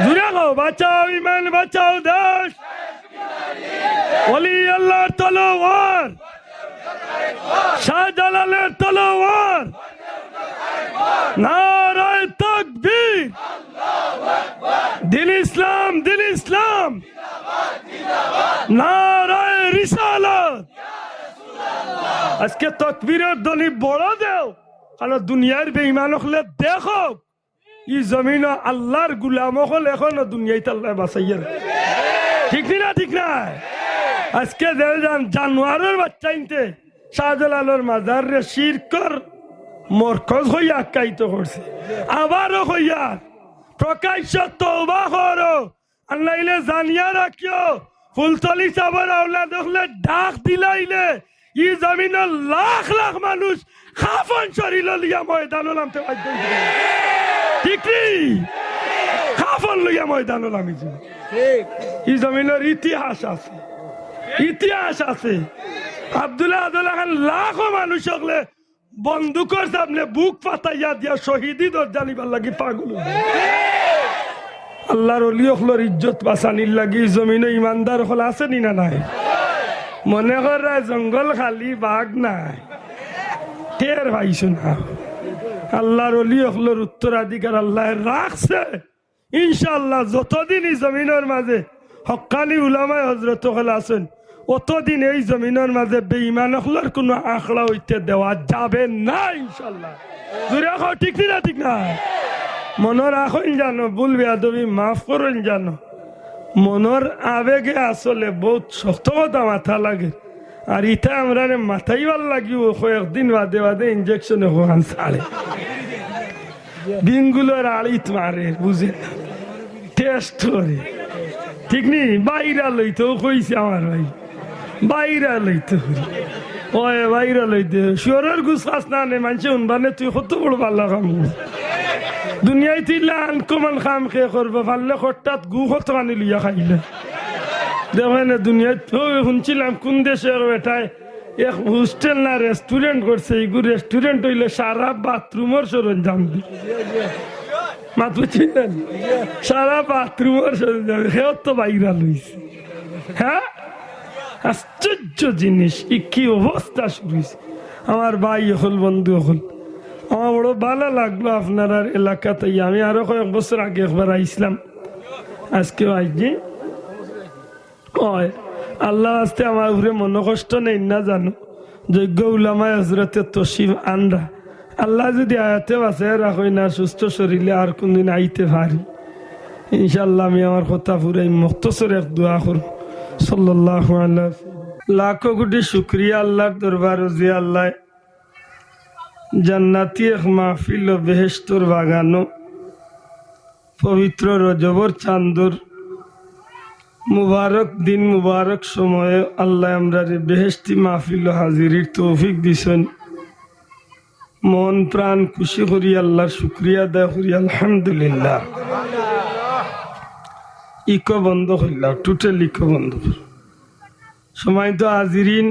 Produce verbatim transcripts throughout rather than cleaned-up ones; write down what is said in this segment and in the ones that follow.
জুরে কও, বাঁচাও ইমান, বাঁচাও দেশ। ওলি আল্লাহর তলোয়ার, শাহজালালের তলোয়ার। নারায়ে তাকবীর। দিন ইসলাম, দিন ইসলাম। নারায়ে রিসালাত। আজকে তকবীরের ধ্বনি বড় দেও, কারণ দুনিয়ার বেঈমান অকলে দেখো, ই জমিনো আল্লাহর গুলাম অকল এখনো দুনিয়াইত আল্লায় বাঁচাইয়া রাখছে। ঠিক নি না? ঠিক না? আজকে যে জান-, জানোয়ারের বাচ্চা ইনতে শাহজালালর মাজাররে শিরকর মরকজ কইয়া আখ্যায়িত করছে। আবারও কইয়ার, প্রকাশ্য তওবা করো, আর নাইলে জানিয়া রাখিও, ফুলতলি সাবর আওলাদ অকলে ডাক দিলাইলে ই জমিনর লাখ লাখ মানুষ কাফন শরীল লইয়া ময়দানো নামতে বাধ্য অইবো। ঠিক নি? কাফন লইয়া ময়দানো নামিযিবো। ই জমিনর ইতিহাস আছে, ইতিহাস আছে। আব্দুল্লাহ আব্দুল্লাহ খান লাখো মানুষ অকলে বন্দুকর সামনে বুক ফাটাইয়া দিয়া শহীদি দরজা নিবার লাগি পাগল অইল। আল্লাহর ওলি অকলর ইজ্জত বাঁচানির লাগি জমিনো ইমানদার অকল আছে নি না নাই? মনে কররা জঙ্গল খালি, বাঘ নাই, টের পাইছো না? আল্লাহর ওলি অকলর উত্তরাধিকার আল্লায় রাখছে। ইনশাআল্লাহ, যতদিন ই জমিনর মাঝে হক্কানি উলামায়ে হজরত অকল আছইন, অতদিন এই জমিনর মাঝে বেঈমান অকলর কুনু আখড়া অইতে দেওয়া যাবে না ইনশাআল্লাহ। জুরে কও, ঠিক নি না? ঠিক না? মনো রাখইন জানো, ভুল বেয়াদবি মাফ করইন জানো। মনর আবেগে আসলে বউত শক্ত কথা মাতা লাগে। আর ইতা আমরারে মাতাইবার লাগিও কয়েকদিন বাদে বাদে ইনজেকশনে অখান ছাড়ে। বিঙ্গুলর আড়িত মারে, বুঝে না, টেস্ট করে। ঠিক নি? বাইরা লইতো কইছে আমার ভাই, বাইরা লইতো। ওই বাইরা লইতে শুয়োরর গুস খাস না নে, মানষে হুনবা নে তুই কত বড় বালা কাম করছ। দুনিয়াইত ইলা আনকমন কাম কে করবা, পারলে খট্টাত গু কত আনি লইয়া খাইলে। দেখো না দুনিয়াইত, ওই হুনছিলাম কুন দেশর বেটায় এক হোস্টেল না রেস্টুরেন্ট করছে, ইগু রেস্টুরেন্ট অইলে সারা বাথরুমর সরঞ্জাম দি। মাত বুঝছিলেন? সারা বাথরুমর সরঞ্জাম, হেও তো বাইরা লইছে। হ্যাঁ? আশ্চর্য জিনিস, ই কি অবস্থা শুরু অইছে? আমার ভাই অকল, বন্ধু অকল, আমার বড় বালা লাগলো আপনারার এলাকাত আইয়া। আমি আরো কয়েক বছর আগে একবার আইছলাম, আজকেও আইছি। ওই, আল্লাহ আস্তে আমার উপরে মনোকষ্ট নেইন না জানো, যোগ্য উলামায়ে হজরতে তশরিফ আনরা। আল্লাহ যদি আয়াতে বাঁচাইয়া রাখইন না, সুস্থ শরীলে আর কুনদিন আইতে পারি। ইনশাআল্লাহ আমি আমার কথা ফুরাই মুখতসর এক দোয়া করমু। সাল্লাল্লাহু আলা, লাখো কোটি শুকরিয়া আল্লাহর দরবারো যে আল্লায় জান্নাতি এক মাহফিল ও বেহেশতর বাগানো পবিত্র রজবর চান্দর মুবারক দিন, মুবারক সময়ে আল্লায় আমরারে বেহেশতি মাহফিলো হাজিরির তৌফিক দিছইন। মন প্রাণ খুশি করি আল্লাহর শুকরিয়া আদায় করি, আলহামদুলিল্লাহ। ইকো বন্ধ করিলাও, টোটাল ইকো বন্ধ কর। সম্মানিত হাজিরিন,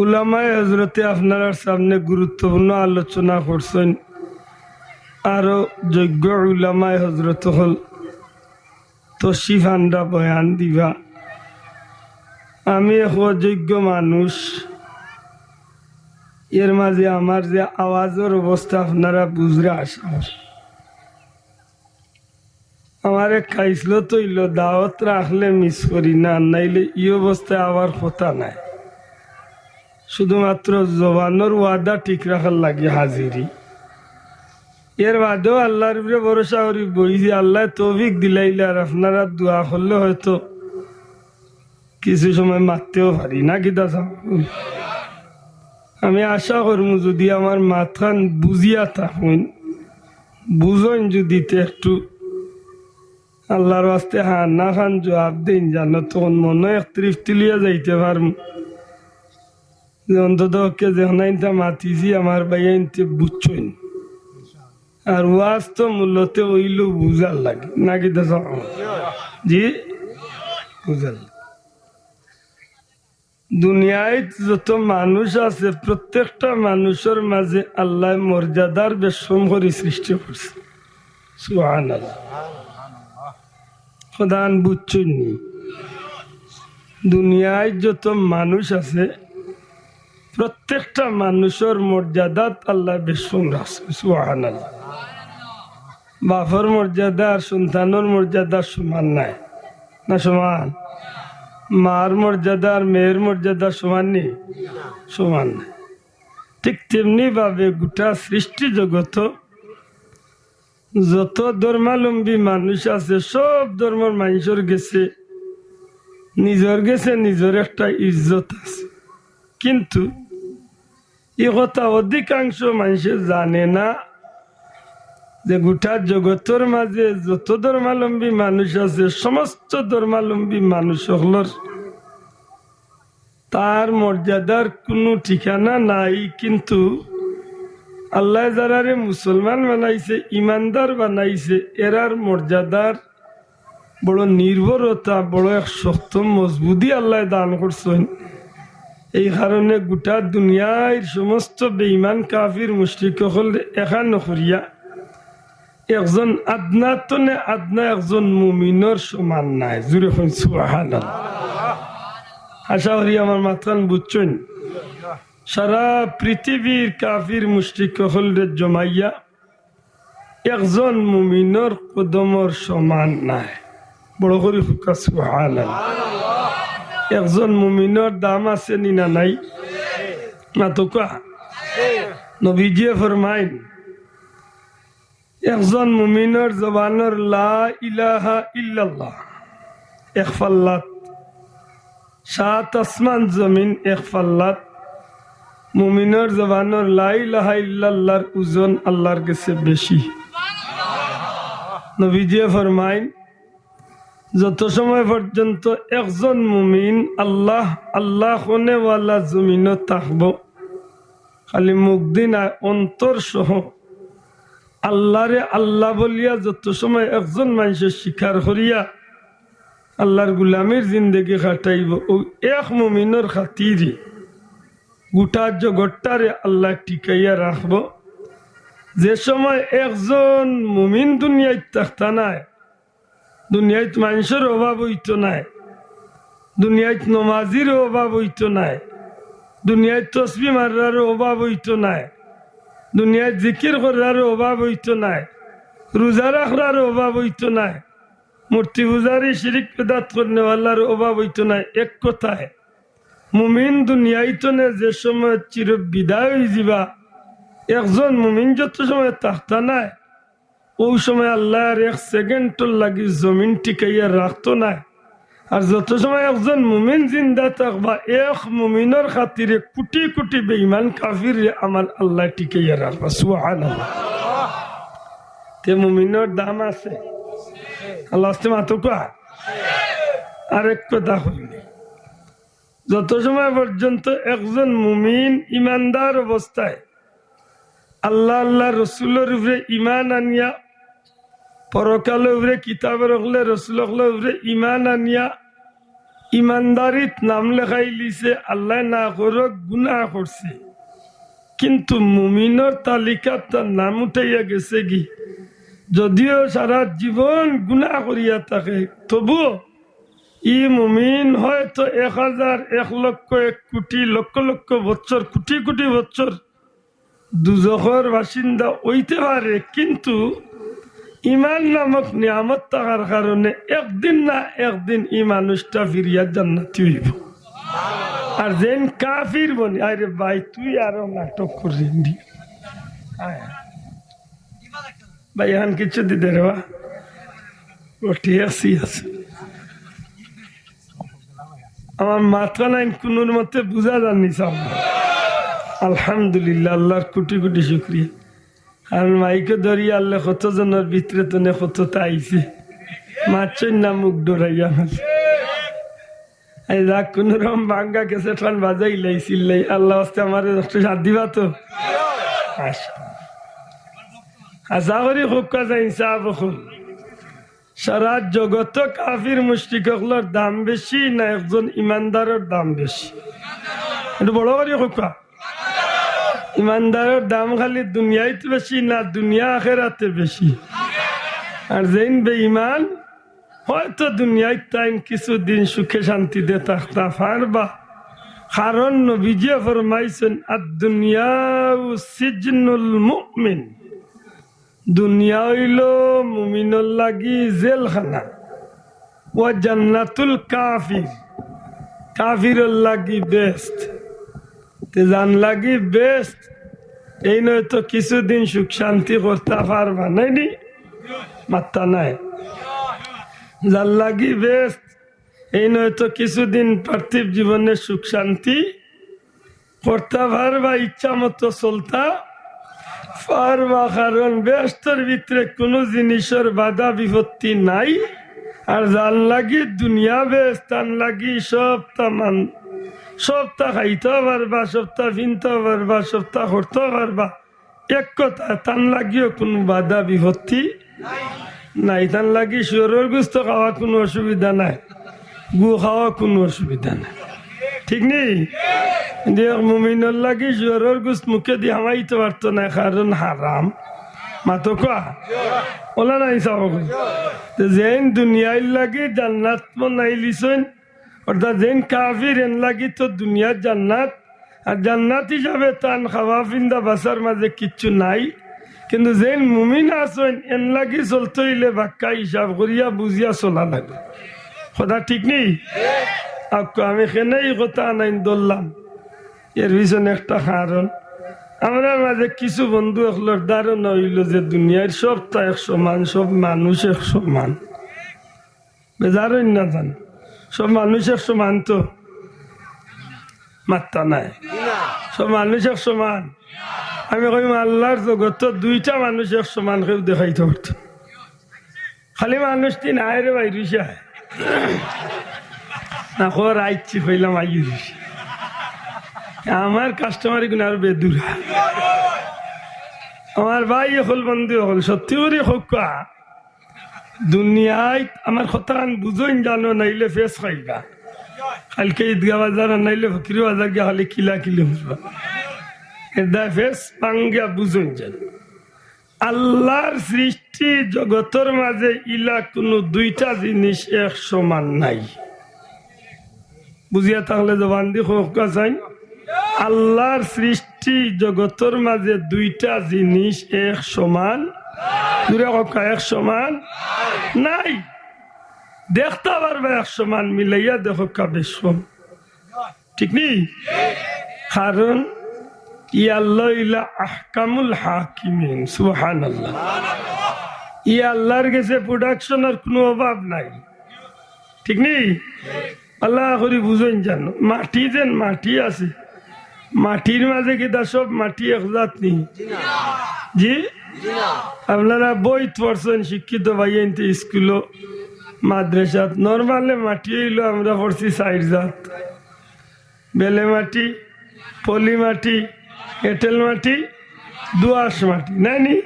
উলামায়ে হজরতে আপনারার সামনে গুরুত্বপূর্ণ আলোচনা করছইন। আরো যোগ্য উলামায়ে হজরত অকল তশরিফ আনরা বয়ান দিবা। আমি এক অযোগ্য মানুষ, এর মাঝে আমার যে আওয়াজর অবস্থা আপনারা বুঝরা আশা করি। আমার এক খাইছলত অইলো, দাওয়াত রাখলে মিস করি না, নাইলে ই অবস্থায় আওয়ার কথা নায়। শুধুমাত্র জবানর ওয়াদা ঠিক রাখার লাগি হাজিরি। এর বাদেও আল্লাহর উপরে ভরসা করি বইছি, আল্লায় তৌফিক দিলাইলে আর আপনারা দোয়া করলে হয়তো কিছু সময় মাততেও পারি না, কিতা চাও? আমি আশা করমু যদি আমার মাতখান বুঝিয়া থাকইন, বুঝইন যদি তে একটু আল্লাহর ওয়াস্তে হ্যাঁ না খান জবাব দেইন জানো, তখন মনো এক তৃপ্তি লইয়া যাইতে পারমু। যে অন্তত পক্ষে যেখানাইনতা মাতিছি আমার ভাইয়াইন্তে বুঝছইন। আর ওয়াজ তো মূলত অইলো বুঝার লাগি, না কিতা চাও? জি, বুঝার লাগি। দুনিয়াত যত মানুষ আছে, প্রত্যেকটা মানুষর মাঝে আল্লায় মর্যাদার বেশম করি সৃষ্টি করছে। সুবহানাল্লাহ। খোদান বুঝছইন নি? দুনিয়াত যত মানুষ আছে, প্রত্যেকটা মানুষর মর্যাদাত আল্লায় বেশকম রাখছে। সুবহানাল্লাহ। বাপর মর্যাদা আর সন্তানর মর্যাদা সমান নায়, না সমান? মার মর্যাদা আর মেয়ের মর্যাদা সমান নি? সমান নায়। ঠিক তেমনি ভাবে গোটা সৃষ্টি জগত যত ধর্মাবলম্বী মানুষ আছে, সব ধর্মর মানুষর গেছে, নিজর গেছে নিজর একটা ইজ্জত আছে। কিন্তু ই কথা অধিকাংশ মানষে জানে না যে গোটা জগতর মাঝে যত ধর্মাবলম্বী মানুষ আছে, সমস্ত ধর্মাবলম্বী মানুষ অকলর তার মর্যাদার কুনু ঠিকানা নাই। কিন্তু আল্লায় যারারে মুসলমান বানাইছে, ইমানদার বানাইছে, এরার মর্যাদার বড় নির্ভরতা, বড় এক শক্ত মজবুতি আল্লায় দান করছইন। এই কারণে গোটা দুনিয়ার সমস্ত বেঈমান কাফির মুশরিক অকলরে এখান করিয়া একজন আদনা তনে আদনা একজন মুমিনর সমান নায়। জুরে কইন সুবহানাল্লাহ। আশা করি আমার মাতখান বুঝছইন। সারা পৃথিবীর কাফির মুশরিক অকলরে জমাইয়া একজন মুমিনর কদমর সমান নায়। বড় করি কউক্কা সুবহানাল্লাহ। একজন মুমিনর দাম আছে নি না নাই? মাতউক্কা। নবীজিয়ে ফরমাইন, একজন মুমিনর জবানর লা ইলাহা ইল্লাল্লাহ এক পাল্লাত, সাত আসমান জমিন এক পাল্লাত, মুমিনর জবানর লা ইলাহা ইল্লাল্লাহর ওজন আল্লাহর গেছে বেশি। নবীজিয়ে ফরমাইন, যত সময় পর্যন্ত একজন মুমিন আল্লাহ, আল্লাহ কনেওয়ালা জমিনো থাকবো, খালি মুখ দি নায়, অন্তর সহ আল্লাহরে আল্লাহ বলিয়া যত সময় একজন মানষে স্বীকার করিয়া আল্লাহর গুলামির জিন্দেগি কাটাইবো, অউ এক মুমিনর খাতিরে গোটা জগতটারে আল্লায় টিকাইয়া রাখবো। যে সময় একজন মুমিন দুনিয়াত থাকতা নায়, দুনিয়াত মানষর অভাব অইতো নায়, দুনিয়াত নমাজির অভাব অইতো নায়, দুনিয়াত তসবি মাররার অভাব অইতো নায়, দুনিয়াত জিকির কররার অভাব অইতো নায়, রোজা রাখরার অভাব অইতো নায়, মূর্তি পূজারি শিরিক বেদাত করনেওয়ালার অভাব অইতো নায়। এক কথায়, মুমিন দুনিয়াত তনে যে সময় চির বিদায় অইযিবা, একজন মুমিন যত সময় থাকতা নায়, অউ সময় আল্লায় আর এক সেকেন্ডর লাগি জমিন টিকাইয়া রাখতো নায়। আর যত সময় একজন মুমিন জিন্দা থাকবা, এক মুমিনর খাতিরে কুটি কুটি বেইমান কাফিররে আমার আল্লায় টিকাইয়া রাখবা। সুবহানাল্লাহ। তে মুমিনর দাম আছে। আল্লাহ আস্তে মাতউক্কা। আরেক কথা কইলে, যত সময় পর্যন্ত একজন মুমিন ইমানদার অবস্থায় আল্লাহ, আল্লাহ রসুলর উপরে ইমান আনিয়া, পরকালর উপরে, কিতাবর অকলে, রসুল অকলর উপরে ইমান আনিয়া, ইমানদারিত নাম লেখাইলিছে, আল্লায় না করউক গুনা করছে, কিন্তু মুমিনর তালিকাত তার নাম উঠাইয়া গেছেগি। যদিও সারা জীবন গুনা করিয়া থাকে, তবুও ই মুমিন হয়তো এক হাজার, এক লক্ষ, এক কোটি, লক্ষ লক্ষ বছর, কোটি কোটি বছর দুজখর বাসিন্দা অইতে পারে, কিন্তু ইমান নামক নিয়ামত থাকার কারণে একদিন না একদিন ই মানুষটা ফিরিয়া জান্নাতি অইবো। আর যেইন কাফির বনি, আরে ভাই, তুই আরো নাটক করিস নি। আয়। ভাই, এখন কিচ্ছু দিতে রে বা? ও, ঠিক আছে, আছে। আমার মাতখান কুনুর মতে বুঝা যার নি, সাব। আলহামদুলিল্লাহ, আল্লাহর কোটি কোটি শুকরিয়া। কারণ মাইকে ধরি আল্লাহ কত জনর ভিতরে তনে কততা আইছে। মাতছইন না মুখ ডরাইয়া আমার। এই যাক, কুনুরকম ভাঙ্গা ক্যাসেট খান বাজাইলাই, চিল্লাই, আল্লাহ আস্তে আমারে একটু সাথ দিবা তো। আচ্ছা। আশা করি খুব কাজে ইনসাফ অকল। সারা জগত কাফির মুশরিক অকলর দাম বেশি না একজন ইমানদারর দাম বেশি? একটু বড় করি কউক্কা। ইমানদারর দাম খালি দুনিয়াইত বেশি না দুনিয়া আখেরাতে বেশি? আর যেইন বেঈমান, হয়তো দুনিয়াত তাইন কিছুদিন সুখে শান্তিতে থাকতা পারবা, কারণ নবীজিয়ে ফরমাইছইন, "আদ-দুনিয়া সিজনুল মুমিন।" দুনিয়া অইলো মুমিনর লাগি জেলখানা, ওয়া জান্নাতুল কাফির, কাফিরর লাগি বেহেস্ত। তে যান লাগি বেহেস্ত, এইন অয়তো কিছুদিন সুখ শান্তি করতা পারবা, নায়নি? মাত্তা নাই। যান লাগি বেহেস্ত, এইন অয়তো কিছুদিন পার্থিব জীবনে সুখ শান্তি করতা পারবা, ইচ্ছা মতো চলতা পারবা, কারণ বেহেস্তর ভিতরে কুনু জিনিসর বাধা বিপত্তি নাই। আর যান লাগি দুনিয়া বেহেস্ত, তান লাগি সবতা মান, সবতা খাইতাও পারবা, সবতা ফিনতাও পারবা, সবতা করতাও পারবা। এক কথা, তান লাগিও কুনু বাধা বিপত্তি নাই। তান লাগি শুয়রর গুস্ত খাওয়া কুনু অসুবিধা নাই, গু খাওয়া কুনু অসুবিধা নাই, ঠিক নি? কিন্তু এক মুমিনর লাগি শুয়রর গুস্ত মুখেদি হামাইতো পারতো নায়, কারণ হারাম। মাতো কওয়া? অলা নায় সাব? তে যেইন দুনিয়ার লাগি জান্নাত বানাইলিছইন, অর্থাৎ যেইন কাফির, এন লাগি তো দুনিয়ার জান্নাত, আর জান্নাত হিসাবে তান খাওয়া ফিন্দা বাসার মাঝে কিচ্ছু নাই। কিন্তু যেইন মুমিন আছইন, এন লাগি চলতে অইলে বাক্কা হিসাব করিয়া বুঝিয়া চলা লাগে। কথা ঠিক নি? আক্কু আমি কেনে ই কথা আনাইন ধরলাম, এর পিছনে একটা কারণ। আমরার মাঝে কিছু বন্ধু অকলর ধারণা অইলো যে দুনিয়ার সবতা এক সমান, সব মানুষ এক সমান। বেজার অইন না জানো, সব মানুষ এক সমান তো? মাত্তা নাই। সব মানুষ এক সমান? আমি কইমু, আল্লার জগতো দুইটা মানুষ এক সমান কেউ দেখাইতো পারতো না। খালি মানুষ তিন আয় রে ভাই, রুইসা। না, খবর আইচ্ছি, কইলাম আই রুইসা। আমার কাস্টমার ইগুন আর বেদুরা। আমার ভাই অকল, বন্ধু অকল, সত্যি করি কউক্কা, দুনিয়াত আমার কথাখান বুঝইন জানো, নাইলে ফেস খাইবা। কাইলকে ঈদগাহ বাজার আর নাইলে ফকির বাজার গিয়া খালি কিলাকিলি করবা। এর দায় ফেস ভাঙ্গিয়া বুঝইন জানো। আল্লার সৃষ্টি জগতর মাঝে ইলা কুনু দুইটা জিনিস এক সমান নাই। বুঝিয়া থাকলে জবান দি কউক্কা চাইন। আল্লার সৃষ্টি জগতর মাঝে দুইটা জিনিস এক সমান, জুরে কউক্কা, এক সমান নাই। দেখতা পারবা এক সমান, মিলাইয়া দেখউক্কা বেশ কম। ঠিক নি? কারণ ই আল্লা অইলা আহকামুল হাকিমিন। সুবহানাল্লাহ। ই আল্লার গেছে প্রোডাকশনর কুনু অভাব নাই। ঠিক নি? আল্লা করি বুঝইন জানো, মাটি যেন মাটি আছে, মাটির মাঝে কিতা সব মাটি এক জাত নি? জি? আপনারা বইত পড়ছইন, শিক্ষিত ভাইয়াইন্তে স্কুলো, মাদ্রাসাত। নরমালে মাটি অইলো আমরা পড়ছি চাইর জাত। বেলে মাটি, পলি মাটি, এঁটেল মাটি, দোআঁশ মাটি, নায় নি?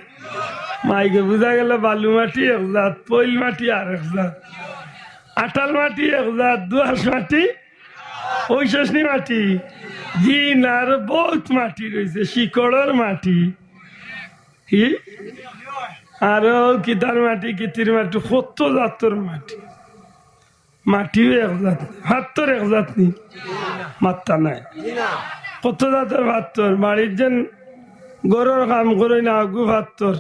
মাইকে বুঝা গেল বালু মাটি এক জাত, পইল মাটি আর এক জাত, আটাল মাটি এক জাত, দোআঁশ মাটি, অউ শেষ নি মাটি? জি না, আরো বউত মাটি রইছে, শিকড়র মাটি, কি? আরো কিতার মাটি, কিতির মাটি, কত জাতর মাটি। মাটিও এক জাত, ফাত্তর এক জাত নি? মাত্তা নাই। কত জাতর ফাত্তর, বাড়ির যেন ঘরর কাম করইন, হাগু ফাত্তর,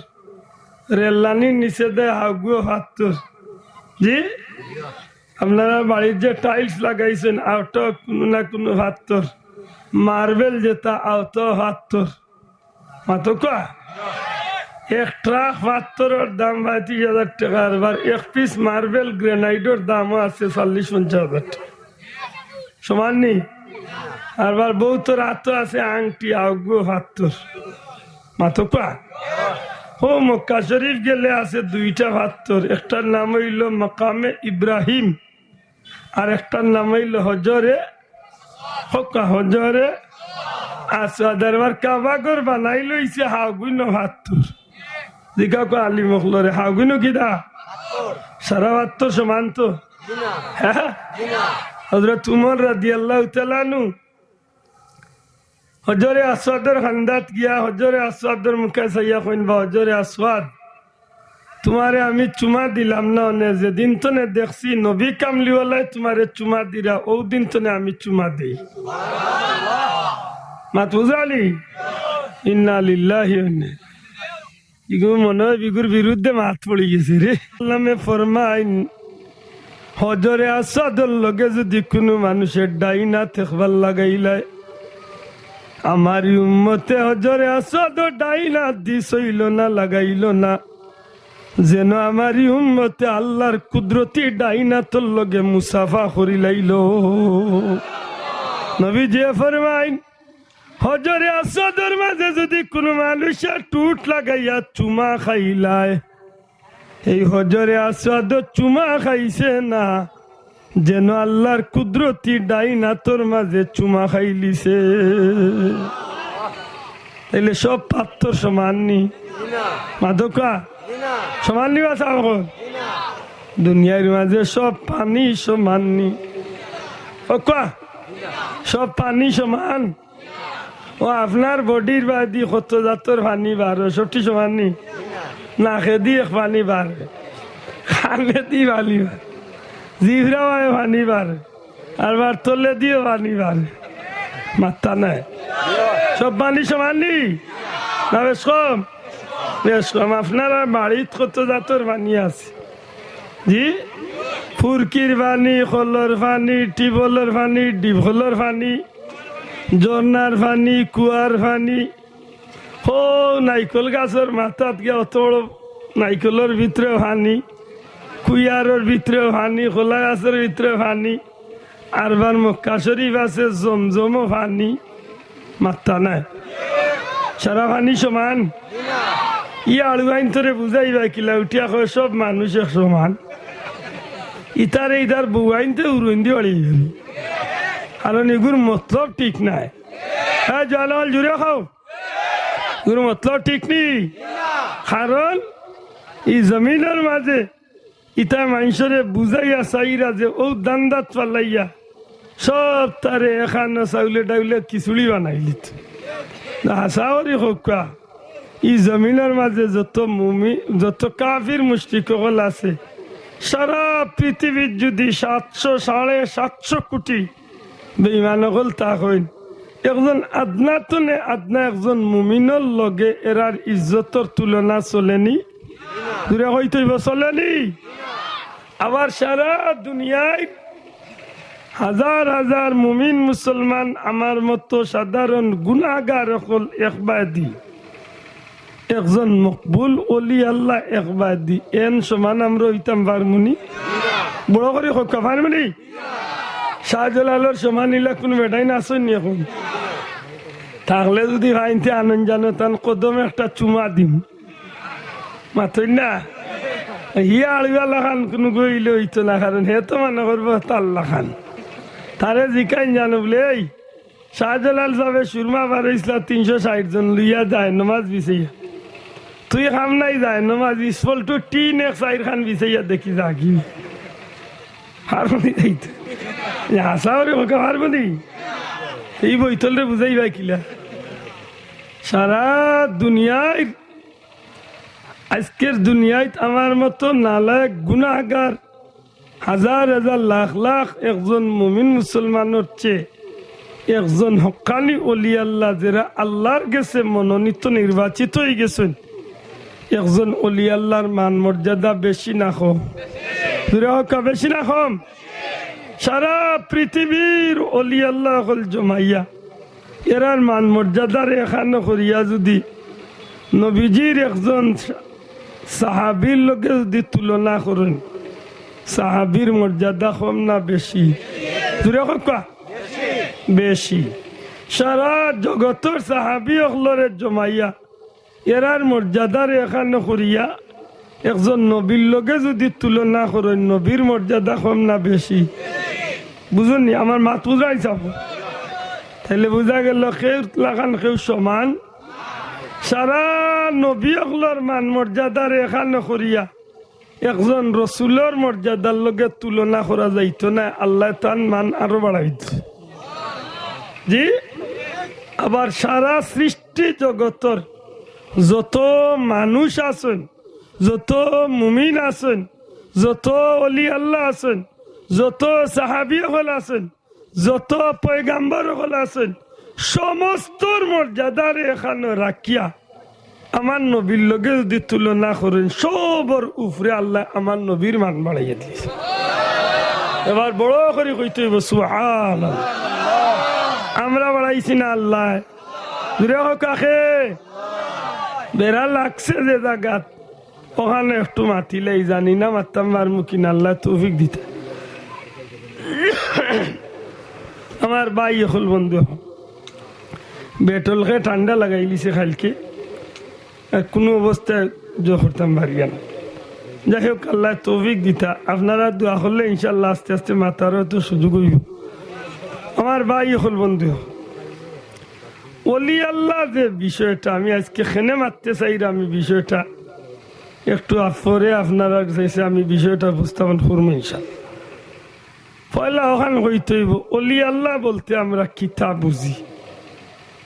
রেল লাইনর নিচে দেয়, হাগুও ফাত্তর। জি, আপনারা বাড়ির যে টাইলস লাগাইছইন, অউটাও কুনু না কুনু ফাত্তর, মার্বেল যেটা, অউটাও ফাত্তর। মাতউক্কা? এক ট্রাক ফাত্তরর দাম পঁয়ত্রিশ হাজার টেকা, আরবার এক পিস মার্বেল গ্রেনাইটর দামও আছে চল্লিশ পঞ্চাশ হাজার টেকা। সমান নি? আরবার বউতর আতো আছে আংটি, অগুও ফাত্তর। মাতউক্কা? অউ মক্কা শরিফ গেলে আছে দুইটা ফাত্তর, একটার নাম অইলো মাকামে ইব্রাহিম, আর একটার নাম অইলো হজরে, কউক্কা, হজরে আসওয়াদ। আরবার কাবা ঘর বানাইল অইছে হাগুইনো ফাত্তর। জিকাউক্কা আলিম অকলরে, হাগুইনো কিতা? সারা ফাত্তর সমান তো? হ্যাঁ? হজরত উমর রাদিয়াল্লাহু তাআলা আনহু হজরে আসওয়াদর কান্দাত গিয়া হজরে আসওয়াদর মুখে চাইয়া কইন, "বা হজরে আসওয়াদ, তুমারে আমি চুমা দিলাম না অনে, যেদিন তনে দেখছি নবী কামলিওয়ালায় তুমারে চুমা দিরা, অউ দিন তনে আমি চুমা দেই। মাত বুঝালি? ইন্না লিল্লাহি ওয়া ইন্না ইলাইহি। ইগু মনে অয় ইগুর বিরুদ্ধে মাত পড়ি গেছে রে। আল্লামে ফরমাইন, হজরে আসওয়াদর লগে যুদি কুনু মানুষে ডাইন আত একবার লাগাইলায়, আমার ই উম্মতে হজরে আসওয়াদর ডাইন আত দি ছইলো না, লাগাইলো না, যেন আমার ই উম্মতে আল্লার কুদরতি ডাইন আতর লগে মুসাফা করিলাইলো। নবীজিয়ে ফরমাইন, হজরে আসওয়াদর মাঝে যুদি কুনু মানুষে ঠুট লাগাইয়া চুমা খাইলায়, এই হজরে আসওয়াদো চুমা খাইছে না, যেন আল্লার কুদরতি ডাইন আতর মাঝে চুমা খাইলিছে। তাইলে সব পাত্তর সমান নি? মাদকা সমান নি বা সাব অকল? দুনিয়ার মাঝে সব পানি সমান নি? অউক্কা, সব পানি সমান? অউ আপনার বডির বায়দি কত জাতর পানি বারয়, সবটি সমান নি? নাকেদি এক পানি বারয়, কানেদি পানি বারয়, জিভরা বায় পানি বারয়, আর বার তলেদিও পানি বারয়। মাত্তা নাই। সব পানি সমান নি? না বেশ কম? বেশ কম। আপনারার বাড়িত কত জাতর পানি আছে? জি? ফুরকির পানি, কলর পানি, টিবলর পানি, ডিবলর পানি, ঝর্নার পানি, কুয়ার পানি। অউ নাইকল গাছর মাথাত গিয়া অত বড় নাইকলর ভিতরে পানি, কুয়ারর ভিতরে পানি, কলা গাছর ভিতরে পানি, আর বার মক্কা শরীফ আছে জমজমও পানি। মাত্তা নাই। সারা পানি সমান? ই আড়ুয়াইন্তরে বুঝাইবা কিলা উঠিয়া কয় সব মানুষ এক সমান। ইতারে ইতার বউয়াইন্তে উড়ুইন্দি বাড়ি গেল। কারণ ইগুর মতলব ঠিক নাই। হ্যাঁ, জয়নাল জুড়ে খাও। ইগুর মতলব ঠিক নি। কারণ ই জমিনর মাঝে ইতা মানষরে বুঝাইয়া চাইরা যে অউ ধান্দাত ফালাইয়া সব তারে একখানো চাউলে ডাউলে খিচুড়ি বানাইলিত। না, হাছা করি কউক্কা, ই জমিনর মাঝে যত মুমি-, যত কাফির মুশরিক অকল আছে, সারা পৃথিবীত যুদি সাতশো, সাড়ে সাতশো কুটি বেইমান অকল তা কইন, একজন আদনা তনে আদনা একজন মুমিনর লগে এরার ইজ্জতর তুলনা চলেনি? জুরে কইতে অইবো, চলেনি? আবার সারা দুনিয়ার হাজার হাজার মুমিন মুসলমান আমার মতো সাধারণ গুনাহগার অকল একবায়দি, একজন মকবুল অলি আল্লাহ একবায়দি, এন সমান আমরা অইতাম পারমুনি? বড় করি কউক্কা, পারমুনি? শাহজালালর সমান ইলা কুনু বেটাইন আছইন নি অখন? থাকলে যুদি পাইন তে আনইন জানো, তান কদমে একটা চুমা দিমু। মাতইন না? হি আড়ুয়া লাখান কুনু গইলে অইতো না, কারণ হে তো মনে করবো তার লাখান। তারে জিকাইন জানো বুলে, "এই, শাহজালাল সাবে সুরমা বারইছলা তিনশো ষাইট জন লইয়া যায় নমাজ বিছাইয়া। তুই কাম নাই যায় নমাজ, ইসফল টু টিন এক চাইর খান বিছাইয়া দেখি যা কি।" পারবো নি যাইতে? এ হাছা করি কউক্কা, পারবো নি? ই বইতলরে বুঝাইবা কিলা? সারা দুনিয়ার, আইজকের দুনিয়াত আমার মতো নালায়েক গুনাহগার হাজার হাজার লাখ লাখ একজন মুমিন মুসলমানর চেয়ে একজন হক্কানি অলি আল্লাহ, যেরা আল্লাহর গেছে মনোনীত নির্বাচিত অইগেছইন, একজন অলি আল্লাহর মান মর্যাদা বেশি না কম? জুরে কউক্কা, বেশি না কম? সারা পৃথিবীর অলি আল্লাহ অকল জমাইয়া এরার মান মর্যাদারে একখানো করিয়া যুদি নবীজির একজন সাহাবীর লগে যুদি তুলনা করইন, সাহাবীর মর্যাদা কম না বেশি? জুরে কউক্কা, বেশি। সারা জগতর সাহাবী অকলরে জমাইয়া এরার মর্যাদারে একখানো করিয়া একজন নবীর লগে যুদি তুলনা করইন, নবীর মর্যাদা কম না বেশি? বুঝইন নি? আমার মাত বুঝাইছাব? তাইলে বুঝা গেল কেউ লাখান কেউ সমান। সারা নবী অকলর মান মর্যাদারে একখানো করিয়া একজন রসুলর মর্যাদার লগে তুলনা করা যাইতো না, আল্লায় তান মান আরো বাড়াই দিছে। জি, আবার সারা সৃষ্টি জগতর যত মানুষ আছইন, যত মুমিন আছইন, যত অলি আল্লাহ আছইন, যত সাহাবী অকল আছইন, যত পয়গাম্বর অকল আছইন, সমস্তর মর্যাদারে এখানো রাখিয়া আমার নবীর লগে যুদি তুলনা করইন, সবর উপরে আল্লায় আমার নবীর মান বাড়াইয়া দিছে। এবার বড় করি কইতে অইবো, সুবহানাল্লাহ। আমরা বাড়াইছি না আল্লায়? জুরে কউক্কা কে? বেড়া লাগছে যে জাগাত, অখানো একটু মাতিলাই, জানি না মাততাম পারমু কি না, আল্লায় তৌফিক দিতা। আমার ভাই অকল, বন্ধু অকল, বেটলকে ঠান্ডা লাগাইলিছে কাইলকে, আর কুনু অবস্থায় জো করতাম পারিয়ার না। যাই হউক, আল্লায় তৌফিক দিতা, আপনারা দোয়া করলে ইনশাআল্লাহ আস্তে আস্তে মাতার অতো সুযোগ অইবো। আমার ভাই অকল, বন্ধু অকল, অলি আল্লাহ যে বিষয়টা আমি আইজকে কেনে মাততে চাইরাম, আমি বিষয়টা একটু আফরে আপনারার গেছে আমি বিষয়টা উপস্থাপন করমু ইনশাআল্লাহ। পয়লা অখান কইতে অইবো, অলি আল্লাহ বলতে আমরা কিতা বুঝি?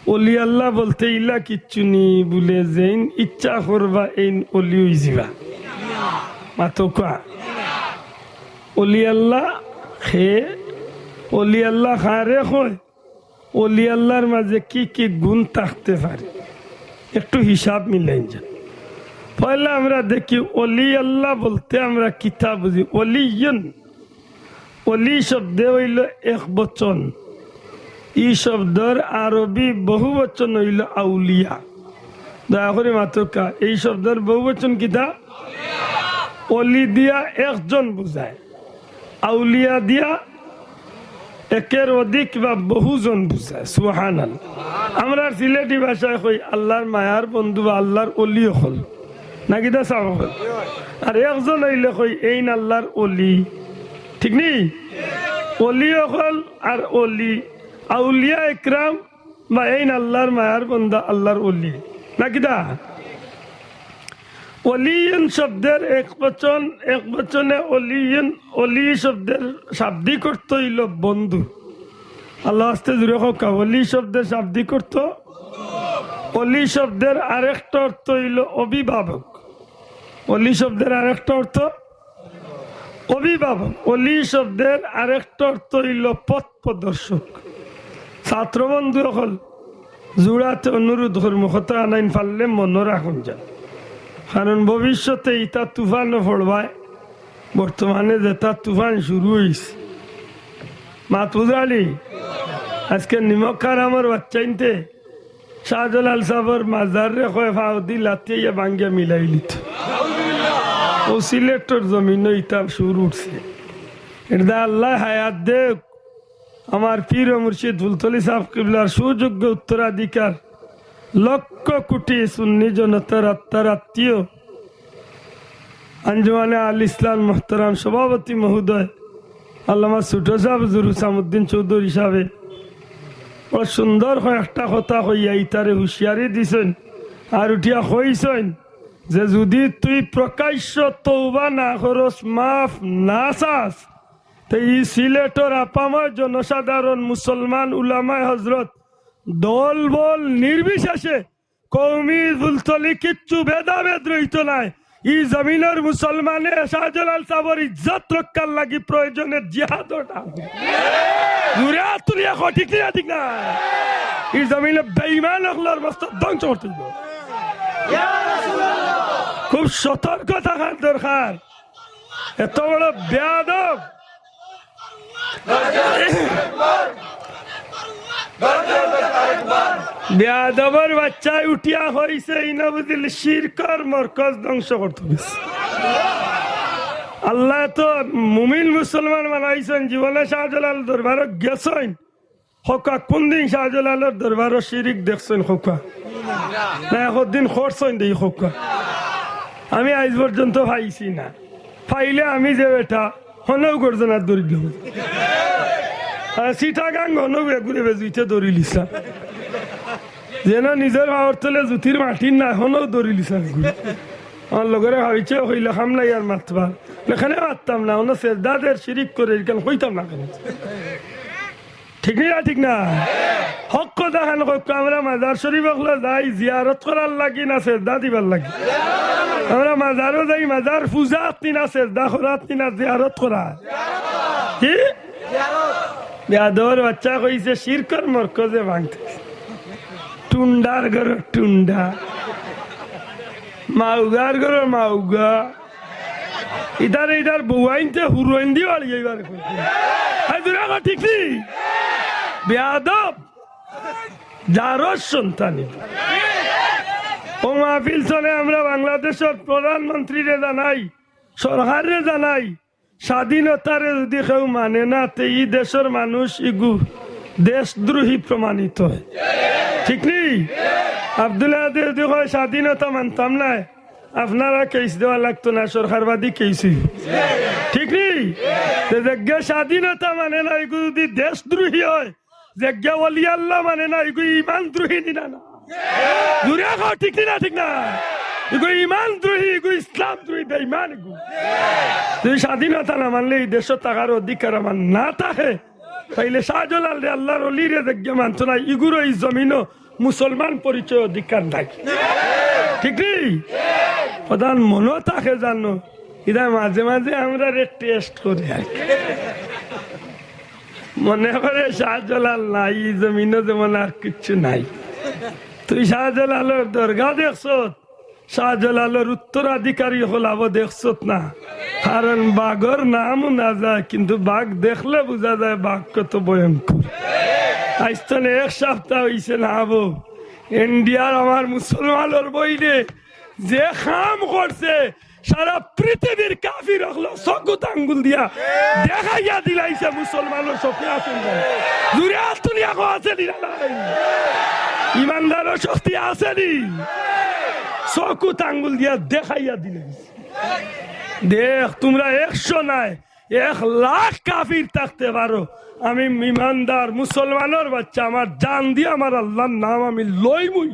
অলি আল্লাহ বলতে ইলা কিচ্ছু নি বুলে, যেইন ইচ্ছা করবা এইন অলি অইযিবা। মাতউক্কা। অলি আল্লাহ কে? অলি আল্লাহ কারে কয়? অলি আল্লাহর মাঝে কি কি গুণ থাকতে পারে, একটু হিসাব মিলাইন যান। পয়লা আমরা দেখি অলি আল্লাহ বলতে আমরা কিতা বুঝি। অলিয়ুন, অলি শব্দে অইলো এক বচন, ই শব্দর আরবি বহু বচন অইলো আউলিয়া। দয়া করি মাতউক্কা, এই শব্দর বহু বচন কিতা? অলি দিয়া একজন বুঝায়, আউলিয়া দিয়া একের অধিক বা বহুজন বুঝায়। সুবহানাল্লাহ। আমরার সিলেটি ভাষায় কই আল্লাহর মায়ার বন্ধু বা আল্লাহর অলি অকল, না কিতা সাব অকল? আর একজন অইলে কই এইন আল্লাহর অলি, ঠিক নি? অলি অকল আর অলি, আউলিয়া একরাম বা এইন আল্লাহর মায়ার বন্দা, আল্লাহর অলি, না কিতা? অলিয়ুন শব্দের এক বচন, এক বচনে অলিয়ুন, অলি শব্দের শাব্দিক অর্থ অইলো বন্ধু। আল্লাহ আস্তে জুরে কউক্কা, অলি শব্দের শাব্দিক অর্থ, অলি শব্দের আরেকটা অর্থ অইলো অভিভাবক। অলি শব্দের আরেকটা অর্থ অভিভাবক। অলি শব্দের আরেকটা অর্থ অইলো পথ প্রদর্শক। ছাত্র বন্ধু অকল, জুড়াতে অনুরোধ করমু, কথা আনাইন পারলে মনো রাখুন যান, কারণ ভবিষ্যতে ইতা তুফানো পড়বায়। বর্তমানে যেতা তুফান শুরু অইছে, মাত বুঝালি, আইজকে নিমক হারামর বাচ্চাইন্তে শাহজালাল সাবর মাজাররে কয় ফাউদি লাথিয়া ভাঙ্গিয়া মিলাইলিতো। অউ সিলেটর জমিনো ইতা সুর উঠছে। এরদা আল্লায় হায়াত দেউক। আমার পীর ও মুর্শিদ ফুলতলি সাব কিবলার সুযোগ্য উত্তরাধিকার, লক্ষ কোটি সুন্নি জনতার আত্মার আত্মীয়, আঞ্জুমানে আল ইসলাম মোহতারাম সভাপতি মহোদয় আল্লামা ছোট সাব হুজুর হুসামুদ্দিন চৌধুরী সাবে বড় সুন্দর কয়েকটা কথা কইয়া ইতারে হুঁশিয়ারি দিছইন। আর উঠিয়া কইছইন যে যুদি তুই প্রকাশ্য তওবা না করস, মাফ না চাস, তে ই সিলেটর আপামর জনসাধারণ, মুসলমান, উলামায়ে হজরত, দল বল নির্বিশেষে কওমি ফুলতলি কিচ্ছু ভেদাভেদ রইতো নায়। ই জমিনর মুসলমানে শাহজালাল সাবর ইজ্জত রক্ষার লাগি প্রয়োজনে জিহাদর ডাক দিবো। জুরে আতুলিয়া কও, ঠিক না, ঠিক না? ই জমিনে বেঈমান অকলর মস্তক ধ্বংস করতে অইবো। খুব সতর্ক থাকার দরকার। এত বড় বেয়াদব, বেয়াদবর বাচ্চায় উঠিয়া কইছে, ইনো বুঝিল শিরকর মরকজ ধ্বংস করতে গেছে। আল্লায় তো মুমিন মুসলমান বানাইছইন, জীবনে শাহজালাল দরবারো গেছইন, কউক্কা, কুনদিন শাহজালালর দরবারো শিরিক দেখছইন কউক্কা? না, একদিন করছইন দেখি কউক্কা। আমি আইজ পর্যন্ত পাইছি না। পাইলে আমি যে বেটা, হনউ গর্দনাত ধরিলিমু। আর চিটাগাং হনউ এগুরে বেজুইতে ধরিলিছলাম। যেন নিজর পাওর তলে জুতির মাটির নাই, হনউ ধরিলিছলাম এগুরে। আমার লগরে ভাবিছে, কইলে, "কাম নাই আর মাতবার।" না, কেনে মাততাম না, অনো সেজদা দের শিরিক করের, ইখান কইতাম না কেনে? ঠিক নি না, ঠিক না? হক কথা খান কউক্কা, আমরা মাজার শরীফ অকলো যাই জিয়ারত করার লাগি না সেজদা দিবার লাগি? আমরা মাজারো যাই মাজার পূজাত নি না সেজদা করাত নি না জিয়ারত করাত? কি? বেয়াদবর বাচ্চা কইছে শিরকর মরকজে ভাঙতে। টুন্ডার ঘরো টুন্ডা, মাউগার ঘরো মাউগা। ইতারে ইতার বউয়াইন্তে হুরুয়াইন দি বাড়ি যাইবার। হায় দুরা গো, ঠিক নি? বেয়াদব, জারর সন্তানি। অউ মাহফিল চলে, আমরা বাংলাদেশর প্রধানমন্ত্রীরে জানাই, সরকাররে জানাই, স্বাধীনতারে যুদি কেউ মানে না, তে ই দেশর মানুষ ইগু দেশদ্রোহী প্রমাণিত অয়। ঠিক নি? আব্দুল আহাদে যুদি কয়, "স্বাধীনতা মানতাম নায়", আপনারা কেস দেওয়া লাগতো না, সরকারবাদী কেস অইবো। ঠিক নি? তে যেগিয়ে স্বাধীনতা মানে না, ইগু যুদি দেশদ্রোহী অয়, যেগিয়ে ওলি আল্লাহ মানে না, ইগু ইমানদ্রোহী নি না? না। জুরে কও, ঠিক নি না, ঠিক না? ইগু ইমানদ্রোহী, ইগু ইসলামদ্রোহী, বেইমান ইগু। যুদি স্বাধীনতা না মানলে ই দেশো থাকার অধিকার আমার না থাকে, তাইলে শাহজালালরে, আল্লাহর ওলিরে যেগিয়ে মানতো না, ইগুরও ই জমিনো মুসলমান পরিচয় অধিকার নাই। ঠিক নি? প্রধান মনো থাকে জানো, ইতা মাঝে মাঝে আমরারে টেস্ট করে আর কি। মনে করে শাহজালাল নাই, ই জমিনো যেমন আর কিচ্ছু নাই। তুই শাহজালালর দরগা দেখছত? শাহজালালর উত্তরাধিকারী অকল আবো দেখছত না? কারণ বাঘর নামও না যায়, কিন্তু বাঘ দেখলে বুঝা যায় বাঘ কত ভয়ঙ্কর। আইজ তনে এক সপ্তাহ অইছে না আবো, ইন্ডিয়ার আমার মুসলমানর বইনে যে কাম করছে, সারা পৃথিবীর কাফির অকলো চকুত আঙ্গুল দিয়া দেখাইয়া দিলাইছে মুসলমানর শক্তি আছে নি না? জুরে আত তুলিয়া কও আছে নি না নাই? ইমানদারর শক্তি আছে নি? চকুত আঙ্গুল দিয়া দেখাইয়া দিলাইছে। দেখ, তুমরা একশো নায়, এক লাখ কাফির থাকতে পারো, আমি ইমানদার মুসলমানর বাচ্চা, আমার জান দিয়া আমার আল্লাহর নাম আমি লইমুই,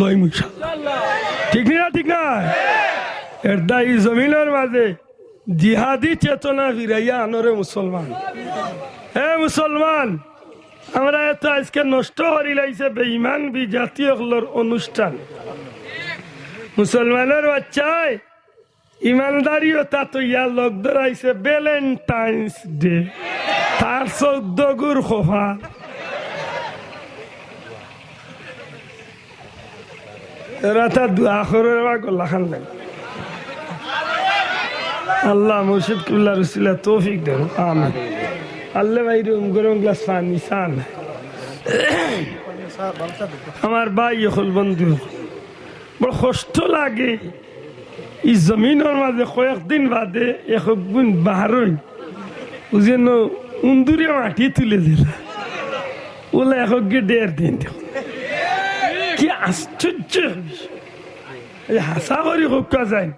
লইমুই। ঠিক নি না, ঠিক না? এরদায় ই জমিনর মাঝে জিহাদি চেতনা ফিরাইয়া আনো রে মুসলমান। হে মুসলমান, আমরা এত আইজকে নষ্ট করিলাইছে বেইমান বিজাতি অকলর অনুষ্ঠান। মুসলমানর বাচ্চায় ইমানদারিও তা তো ইয়া লগ ধরাইছে ভ্যালেন্টাইন্স ডে, তার চৌদ্দ গুর খোফা। এরা তা দোয়া করে বা গলা খান লাগে। আল্লাহ মুর্শিদ কিবলার উসিলা তৌফিক দেন, আমিন। আল্লাহ ভাই রুম গরম গ্লাস পানি চান। আমার ভাই অকল, বন্ধু অকল, বড় কষ্ট লাগে। ই জমিনর মাঝে কয়েকদিন বাদে এক গুণ বারইন, বুঝেন, উন্দুরে মাটি তুলে দিলা, ওলা এক গিয়ে ডের দিন দেখো। কি আশ্চর্য বিষয়। এই হাছা করি কউক্কা যায়।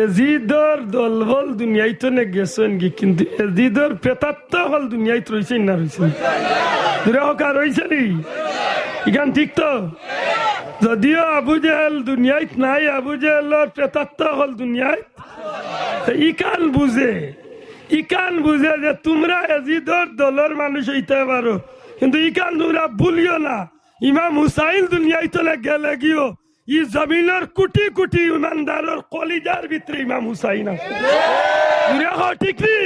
এজিদর দলবল দুনিয়াইত নে গেছইন গি, কিন্তু এজিদর প্রেতাত্মা অকল দুনিয়াইত রইছইন না রইছইন? জুরে কউক্কা রইছে নি? ইখান ঠিক তো? যদিও আবু জেহেল দুনিয়াইত নাই, আবু জেহেলর প্রেতাত্মা অকল দুনিয়াইত। তে ইখান বুঝে, ইখান বুঝে যে তুমরা এজিদর দলর মানুষ অইতে পারো, কিন্তু ইখান তুমরা ভুলিও না, ইমাম হুসাইন দুনিয়াইত নে গেলে গিও ই জমিনর কুটি কুটি ইমানদারর কলিজার ভিতরে ইমাম হুসাইন আছে। জুরে কও, ঠিক নি?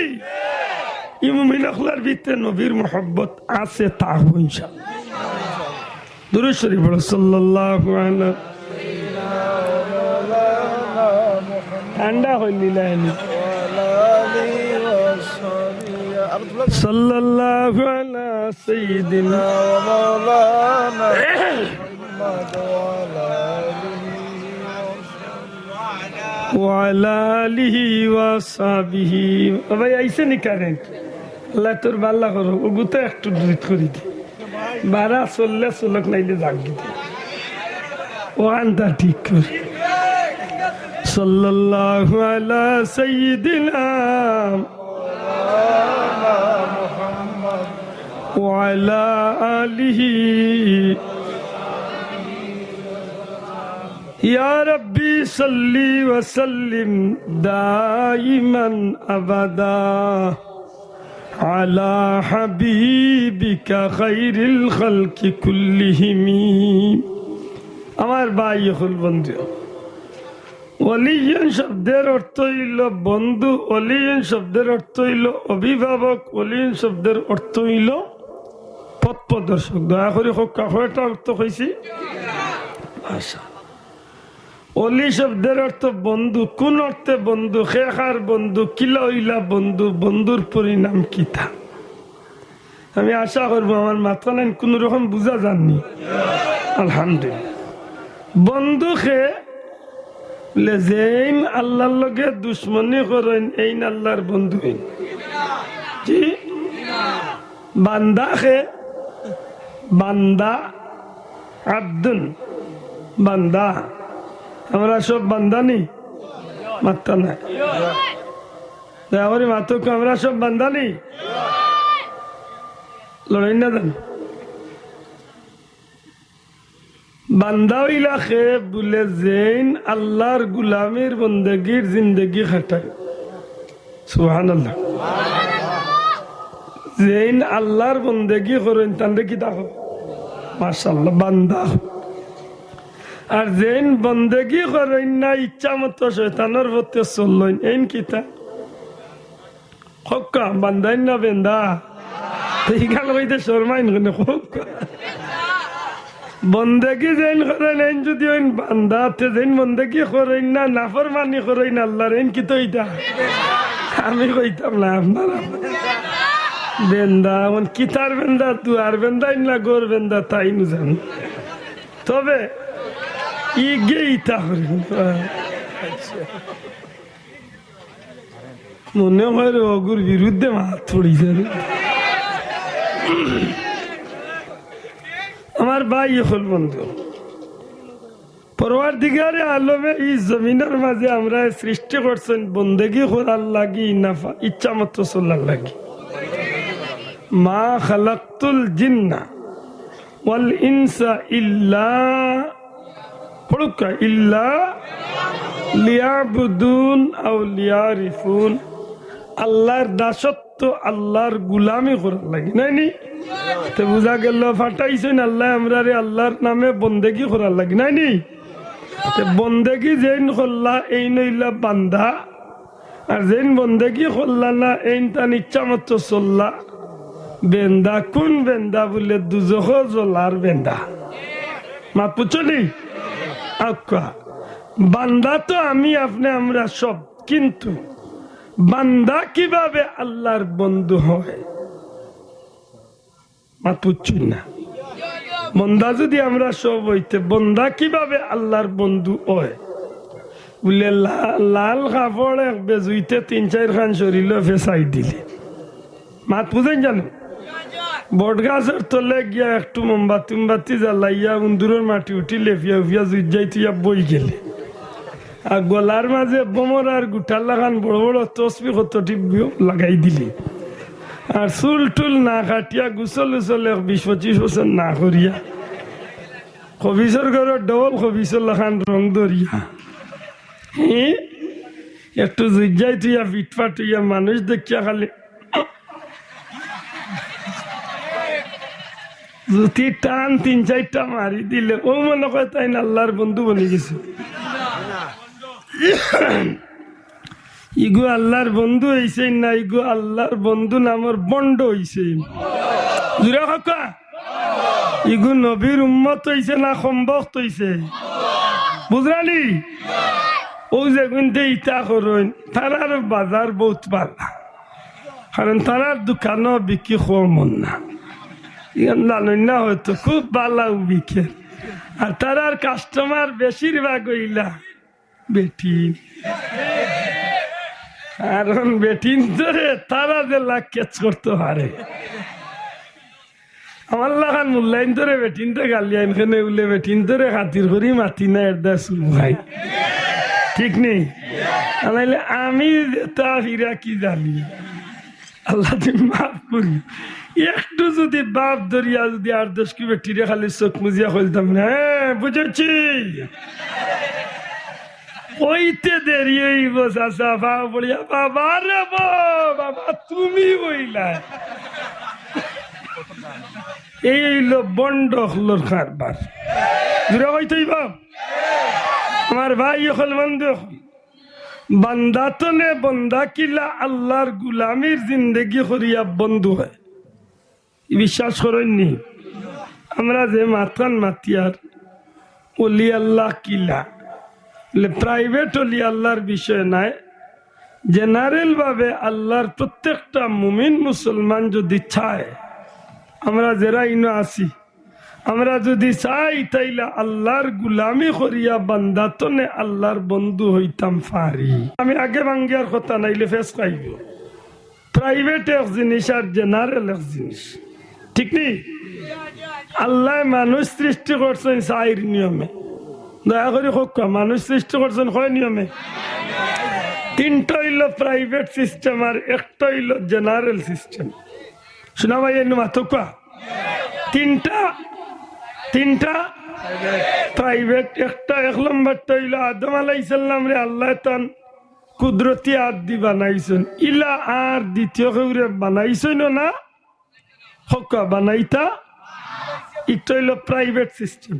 ই মুমিন অকলর ভিতরে নবীর মহব্বত আছে, থাকবো ইনশাআল্লাহ। দুরূদ শরীফ পড়ো, সাল্লাল্লাহু আলা। ঠান্ডা অইল নি না? সাল্লাল্লাহু আলা সাইয়্যিদিনা ওয়া মাওলানা ওয়া আলা আলিহি ওয়া সাহবিহি। ও ভাই, আইছে নি কারেন্ট? আল্লাহ তোর বাল্লা করো, ওগু তো একটু ডিলিট করি দে। বারা চললে চলক, নাইলে যাক গি দে। ও আনতা ঠিক করে। সাল্লাল্লাহু আলা সাইয়্যিদিনা ওয়া আলা আলিহি। ইয়া রাব্বি সাল্লি ওয়া সাল্লিম দাইমান আবাদা। আলা হাবিবিকা খাইরিল খালকি কুল্লিহিমি। আমার ভাই অকল, বন্ধু, ওয়ালিয়ুন শব্দের অর্থ অইলো বন্ধু, ওয়ালিয়ুন শব্দের অর্থ অইলো অভিভাবক, ওয়ালিয়ুন শব্দের অর্থ অইলো পথ প্রদর্শক। দয়া করি কউক্কা, কয়টা অর্থ কইছি? আচ্ছা। ওলি শব্দের অর্থ বন্ধু। কোন অর্থে বন্ধু? কে কার বন্ধু? কিলা অইলা বন্ধু? বন্ধুর পরিণাম কিতা? আমি আশা করবো আমার মাতখান কুনু রকম বুঝা যারনি। আলহামদুলিল্লাহ। বন্ধু কে? বুলে, যেইন আল্লার লগে দুশমনি করইন, এইন আল্লার বন্ধু অইন। জি? বান্দা কে? বান্দা, আব্দুন, বান্দা। আমরা সব বান্দা নি? মাত্তা নাই। দয়া করি মাতউক্কা, আমরা সব বান্দা নি? লড়াই না জানো? বান্দা অইলা কে? বুলে, যেইন আল্লার গুলামির বন্দেগির জিন্দেগি কাটায়। সুবহানাল্লাহ। যেইন আল্লার বন্দেগি করইন, তানরে কিতা কয়? মাশাআল্লাহ, বান্দা। আর যেইন বন্দেগি করইন না, ইচ্ছা মতো শয়তানর পথে চলইন, এইন কিতা? কউক্কা, বান্দাইন না বেন্দা? তে ইখান কইতে শরমাইন কেনে? কউক্কা। বন্দেগি যেইন করইন, এইন যুদি অইন বান্দা, তে যেইন বন্দেগি করইন না, নাফরমানি করইন আল্লার, এইন কিতা অইতা? আমি কইতাম না, আপনারা। বেন্দা, অখন কিতার বেন্দা, দুয়ার বেন্দা, ইন্না ঘর বেন্দা, তাইন জানইন। তবে ইগে ইতা করইন। মনে অয় রে, অগুর বিরুদ্ধে মাত পড়ি যার। আমার ভাই অকল, বন্ধু, পরওয়ারদিগারে আলমে ই জমিনর মাঝে আমরারে সৃষ্টি করছইন বন্দেগি করার লাগি, নাফা ইচ্ছা মতো চলার লাগি। মা খালাকতুল জিন্না ওয়াল ইনসা ইল্লা, পড়উক্কা, ইল্লা লিয়াবুদুন আও লিয়ারিফুন। আল্লার দাসত্ব, আল্লার গুলামি করার লাগি, নায় নি? তে বুঝা গেল, পাঠাইছইন আল্লায় আমরারে আল্লার নামে বন্দেগি করার লাগি, নায় নি? তে বন্দেগি যেইন করলা, এইন অইলা বান্দা, আর যেইন বন্দেগি করলা না, এইন তান ইচ্ছা মতো চললা, বেন্দা। কুন বেন্দা? বুলে, দুজখো জ্বলার বেন্দা। মাত বুঝছো নি? আউক্কা। বান্দা তো আমি, আপনে, আমরা সব, কিন্তু বান্দা কিভাবে আল্লার বন্ধু হয়? মাত বুঝছইন না। বন্দা যুদি আমরা সব অইতে, বন্দা কিভাবে আল্লার বন্ধু অয়? বুলে, লা-, লাল কাপড় এক বেজুইতে তিন চাইরখান শরীলো ফেছাই দিলে। মাত বুঝইন জানো? বটগাছর তলে গিয়া একটু মোমবাতি উমবাতি জ্বালাইয়া উন্দুরর মাটি উঠি লেফিয়া উফিয়া জুইত যাইত অইয়া বই গেলে। আর গলার মাঝে ভমরার গুটার লাখান বড় বড় তসবি কতটি লাগাই দিলে। আর চুল টুল না কাটিয়া, গোসল উসল এক বিশ পঁচিশ বছর না করিয়া, খবিসর ঘরর ডবল খবিসর লাখান রং ধরিয়া, হে, একটু জুইত যাইত অইয়া ফিটফাট অইয়া মানুষ দেখিয়া খালি জুতি টান তিন চাইরটা মারি দিলে, অউ মনে কয় তাইন আল্লার বন্ধু বনি গেছে। ইগু আল্লার বন্ধু অইছে না, ইগু আল্লার বন্ধু নামর ভন্ড অইছে। জুরে কউক্কা, ইগু নবীর উম্মত অইছে না কমবখত অইছে? বুঝরা নি? অউ যেগুইন্তে ইতা করইন, তারার বাজার বউত ভালা, কারণ তারার দোকানো বিকি কম অর না। ইখান জানইন না হয়তো, খুব ভালা বিকে। আর তারার কাস্টমার বেশিরভাগ অইলা বেটিন। কারণ বেটিন্তরে তারা যেলা ক্যাচ করতো পারে। আমার লাখান মুল্লাইন্তরে বেটিন্তে গালিয়াইন কেনে বুলে, বেটিন্তরে খাতির করি মাতি না, এরদায় চুমু খাই। ঠিক নি? আর নাইলে আমি যেতা ফিরা কি জানি। আল্লায় তুমি মাফ করি। একটু যুদি বাপ ধরিয়া যুদি আর দশ কি বেটিরে খালি চউখ মুজিয়া কইলতাম না, হ্যাঁ, বুঝছি। কইতে দেরি অইবো চাচা, পাও পড়িয়া, বাবা রে বা, বাবা তুমি বইলা। এই অইলো ভন্ড অকলর কারবার। জুরে কইতে অইবো। আমার ভাই অকল, বন্ধু অকল, বান্দা তনে বন্দা কিলা আল্লার গুলামির জিন্দেগি করিয়া বন্ধু অয়। ই বিশ্বাস করইন নি? আমরা যে মাতখান মাতিয়ার অলি আল্লা কিলা, বলে private অলি আল্লার বিষয় নায়, general ভাবে আল্লার প্রত্যেকটা মুমিন মুসলমান যদি চায়, আমরা যেরা ইনো আছি, আমরা যদি চাই, তাইলে আল্লার গুলামি করিয়া বান্দা তনে আল্লার বন্ধু অইতাম পারি। আমি আগে ভাঙ্গিয়ার কথা, নাইলে ফেস খাইবো। Private এক জিনিস আর general এক জিনিস, ঠিক নি? আল্লায় মানুষ সৃষ্টি করছইন চাইর নিয়মে। দয়া করি কউক্কা, মানুষ সৃষ্টি করছইন কয় নিয়মে? তিনটা অইলো private system আর একটা অইলো general system। শুনা ভাই, এনু মাতউক্কা। তিনটা, তিনটা private। একটা, এক নম্বরটা অইলো আদম আলাইহিস সালামরে আল্লায় তান কুদরতি আত দি বানাইছইন, ইলা আর দ্বিতীয় কেউরে বানাইছইন না, কউক্কা বানাইতা। একটা অইলো private system।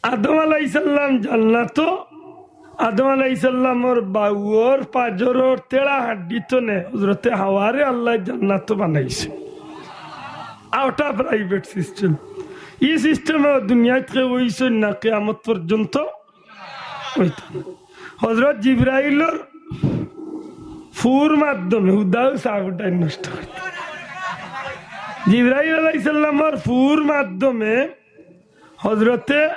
আদম আলাইহিস সালাম জান্নাতো, আদম আলাইহিস সালামর বাউর পাজরর তেড়া হাড্ডি তনে হজরতে হাওয়ারে আল্লায় জান্নাতো বানাইছে। অটা private system। ই system এ দুনিয়াত কেউ অইছইন না, কিয়ামত পর্যন্ত অইতো না। হজরত জিব্রাইলর ফুর মাধ্যমে, হুদাউ সাবুটাই নষ্ট করতে। জিব্রাইল আলাইহিস সালামর ফুর মাধ্যমে হজরতে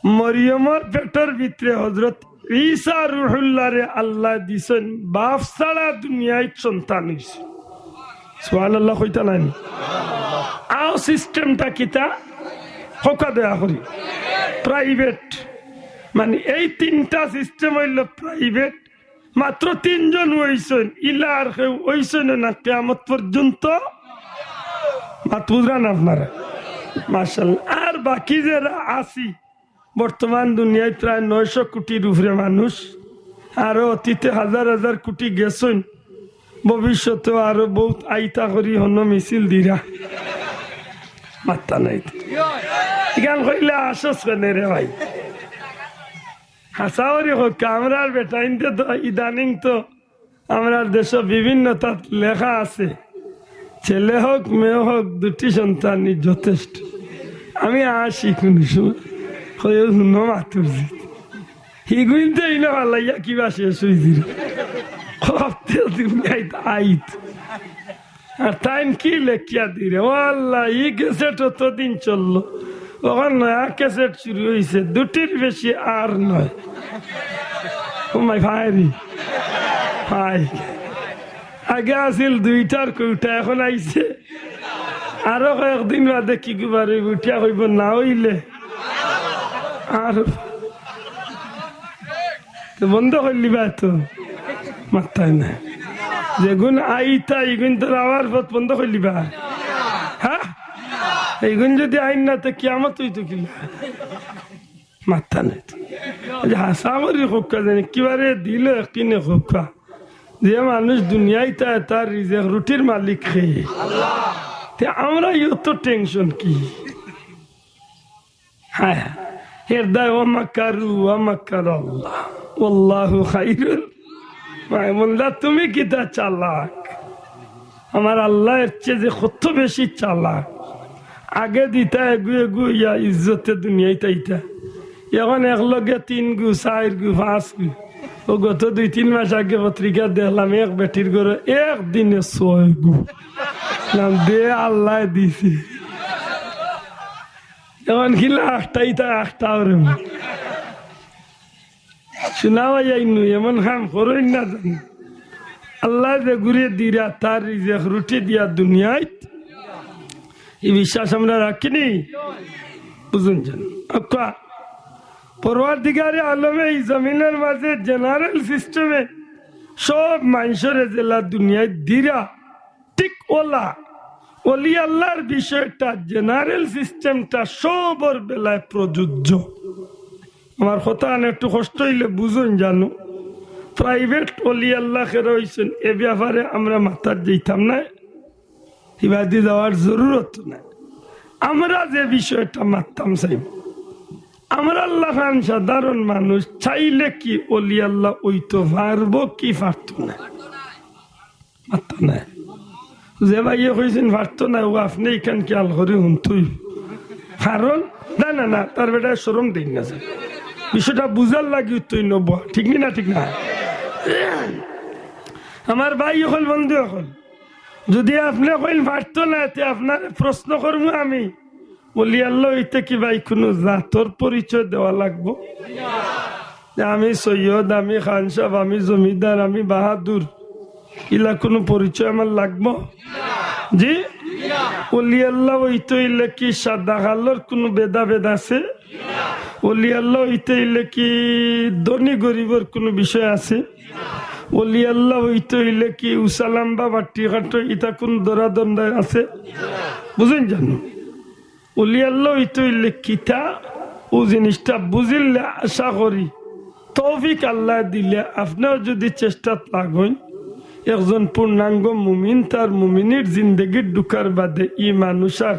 মরিয়মর পেটর ভিতরে হজরত ঈসা রুহুল্লারে আল্লায় দিছইন, বাপ ছাড়া দুনিয়াত সন্তান অইছে। সুবহানাল্লাহ কইতা নায় নি? অউ system টা কিতা? কউক্কা দয়া করি। Private। মানে, এই তিনটা system অইলো private। মাত্র তিনজন অইছইন, ইলা আর কেউ অইছইন না কিয়ামত পর্যন্ত। মাত বুঝরা না আপনারা? মাশাআল্লাহ। আর বাকি যেরা আছি, বর্তমান দুনিয়াত প্রায় নয়শো কোটির উপরে মানুষ, আরো অতীতে হাজার হাজার কোটি গেছইন, ভবিষ্যতেও আরো বউত আইতা করি হনো মিছিল দিরা। মাত্তা নাই তো। ইখান কইলে আশ্বাস করে রে ভাই। হাছা করি কউক্কা, আমরার বেটাইন্তে তো ইদানিং তো আমরার দেশো বিভিন্ন তাত লেখা আছে, ছেলে হোক মেয়ে হোক দুটি সন্তানই যথেষ্ট। আমি আসি কুনু সময়, কই, "ও হুনো মাতুরজি।" হিগুইন্তে ইনো ফালাইয়া কিবা শেষ অইছিল। কবে দুনিয়াত আইত। আর তাইন কি লেখিয়া দিরে? ও আল্লাহ, ই ক্যাসেট অতদিন চললো, অখন নয়া ক্যাসেট শুরু অইছে, দুটির বেশি আর নায়। ও মাই ভাইরি, ভাই, আগে আছিল দুইটার কউটা, অখন আইছে আরো কয়েকদিন বাদে কি গুবারে উঠিয়া কইবো না অইলে আর তো বন্ধ করিলিবা তো, মাত্তায় না। যেগুন আইতা, ইগুন তো আওয়ার পথ বন্ধ করিলিবা। হ্যাঁ, ইগুন যদি আইন না, তো কিয়ামত অইতো কিলা? মাত্তা নাই তো। যে হাছা করি কউক্কা জানি, কিবারে দিল একদিনে কউক্কা। যে মানুষ দুনিয়াত আয়, তার রিজেক রুটির মালিক কে? তে আমরা অত টেনশন কি? হায় হায়। এর দায় ওয়া মাকারু ওয়া মাকারাল্লাহ। ওয়াল্লাহু খাইরুল। মায় বন্দা, তুমি কিতা চালাক? আমার আল্লাহ এর চেয়ে যে কত বেশি চালাক। আগে দিতা এগু এগু ইয়া ইজ্জতে দুনিয়াত আইতা। অখন এক লগে তিন গু, চাইর গু, পাঁচ গু। ও গত দুই তিন মাস আগে পত্রিকা দেখলাম, এক বেটির ঘরো একদিনে ছয় গু। নাম দে আল্লাহ দিছে। অখন কিলা আখটাইতা আখটাও রে। শুনা ভাই, আইনু এমন কাম করইন না জানি। আল্লাহ যেগুরে দিরা তার রিজেক রুটি দিয়া দুনিয়াত, ই বিশ্বাস আমরা রাখি নি? বুঝুন জানি। আক্কা, পরওয়ারদিগারে আলমে ই জমিনর মাঝে general system এ সব মানষরে যেলা দুনিয়াত দিরা, ঠিক অলা অলি আল্লাহর বিষয়টা, general system টা সবর বেলায় প্রযোজ্য। আমার কথা আনে একটু কষ্ট অইলে বুঝইন জানু, প্রাইভেট অলি আল্লাহ খেরা অইছইন, এ ব্যাপারে আমরা মাতাত যাইতাম না, ইবাদি যাওয়ার জরুরত নাই। আমরা যে বিষয়টা মাততাম চাইব, আমরার লাখান সাধারণ মানুষ চাইলে কি অলি আল্লাহ অইতো পারবো কি পারতো না? মাততা নাই। যে ভাইয়ে কইছইন পারতো না, ও আপনে ইখান খেয়াল করি হুনতই। কারণ, না, না, না, তার বেটায় শরম দেইন না, স্যার। বিষয়টা বুঝার লাগি উত্তর নব, ঠিক নি না? ঠিক না? আমার ভাই অকল, বন্ধু অকল, যদি আপনে কইন পারতো না, তে আপনারে প্রশ্ন করমু আমি, অলি আল্লাহ অইতে কি ভাই কুনু জাতর পরিচয় দেওয়া লাগবো? যে আমি সৈয়দ, আমি খান সাহেব, আমি জমিদার, আমি বাহাদুর, ইলা কুনু পরিচয় আমার লাগবো? জি? অলি আল্লাহ অইতে অইলে কি সাদা কালোর কুনু ভেদাভেদ আছে? অলি আল্লাহ অইতে অইলে কি ধনী গরিবর কুনু বিষয় আছে? অলি আল্লাহ অইতে অইলে কি উচা লাম্বা বাট্টি কাটো ইতা কুনু ধরাধন্দায় আছে? বুঝইন জানু? অলি আল্লাহ অইতে অইলে কিতা, ও জিনিসটা বুঝিলে আশা করি তৌফিক আল্লায় দিলে আপনেও যদি চেষ্টাত লাগইন, একজন পূর্ণাঙ্গ মুমিন তার মুমিনির জিন্দেগিত ঢুকার বাদে ই মানুষ আর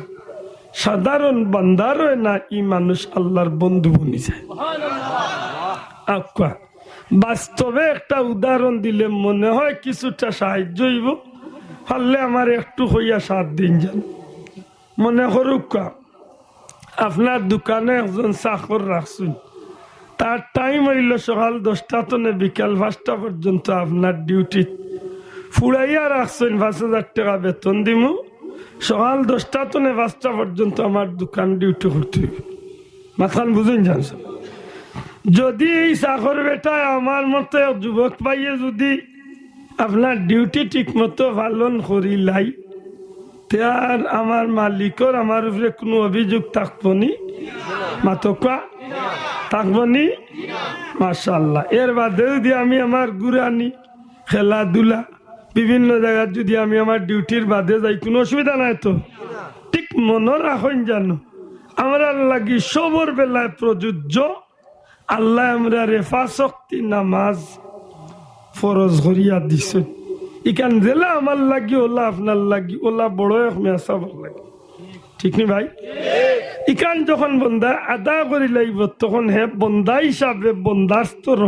সাধারণ বান্দার অয় না, ই মানুষ আল্লাহর বন্ধু বনি যায়। আক্কা, বাস্তবে একটা উদাহরণ দিলে মনে হয় কিছুটা সাহায্য অইবো। পারলে আমারে একটু কইয়া সাথ দিন যান। মনে করউক্কা, আপনার দোকানো একজন চাকর রাখছইন, তার টাইম অইলো সকাল দশটা তনে বিকাল পাঁচটা পর্যন্ত আপনার ডিউটিত। ফুরাইয়া রাখছইন, পাঁচ হাজার টেকা বেতন দিমু, সকাল দশটা তনে পাঁচটা পর্যন্ত আমার দোকান ডিউটি করতে অইবো। মাতখান বুঝইন জানছইন? যদি এই চাকর বেটায় আমার মতো এক যুবক ভাইয়ে যদি আপনার ডিউটি ঠিক মতো পালন করিলাই, তে আর আমার মালিকর আমার উপরে কুনু অভিযোগ থাকবো নি? মাতউক্কা, থাকবো নি? মাশাআল্লাহ। এর বাদে যদি আমি আমার ঘুরানি, খেলাধুলা, বিভিন্ন জাগাত যদি আমি আমার ডিউটির বাদে যাই, কুনু অসুবিধা নাই তো? ঠিক মনো রাখইন জানু, আমরার লাগি সবর বেলায় প্রযোজ্য আল্লায় আমরারে পাঁচ ওয়াক্তি নামাজ ফরজ করিয়া দিছইন। ইখান যেলা আমার লাগি, অউলা আপনার লাগি, অউলা বড় এক মেসাবর লাগি। ঠিক নি ভাই? ইখান যখন বন্দায় আদা করিলাইবো, তখন হে বন্দা হিসাবে বন্দার স্তর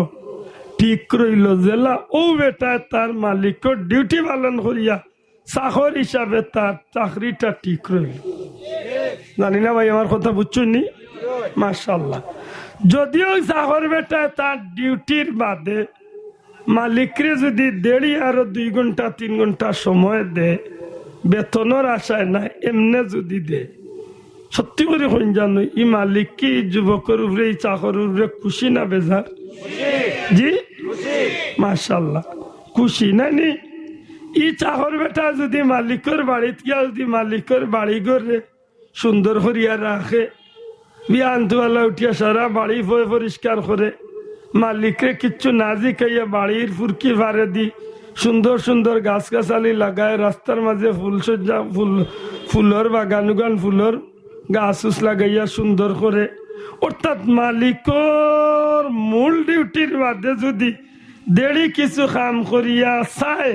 ঠিক রইলো। যেলা অউ বেটায় তার মালিকর ডিউটি পালন করিয়া চাকর হিসাবে তার চাকরিটা ঠিক রইলো। জানি না ভাই, আমার কথা বুঝছইন নি? মাশাআল্লাহ। যদিও চাকর বেটায় তার ডিউটির বাদে মালিকরে যদি দেড়ি আরো দুই ঘন্টা, তিন ঘন্টা সময় দেয়, বেতনর আশায় না, এমনে যদি দেয়, সত্যি করি কইন জানু, ই মালিক কি ই যুবকর উপরে, ই চাকরর উপরে খুশি না বেজার? জি? মাশাআল্লাহ, খুশি নায় নি? ই চাকর বেটা যদি মালিকর বাড়িত গিয়া যদি মালিকর বাড়ি ঘররে সুন্দর করিয়া রাখে, বিয়ান তুয়ালা উঠিয়া সারা বাড়ি ফয় পরিষ্কার করে, মালিকরে কিচ্ছু না জিকাইয়া বাড়ির ফুরকি ফারেদি সুন্দর সুন্দর গাছ-গাছালি লাগায়, রাস্তার মাঝে ফুল সজ্জা, ফুল, ফুলর বাগান উগান, ফুলর গাছ উছ লাগাইয়া সুন্দর করে, অর্থাৎ মালিকর মূল ডিউটির বাদে যদি দেড়ি কিছু কাম করিয়া চায়,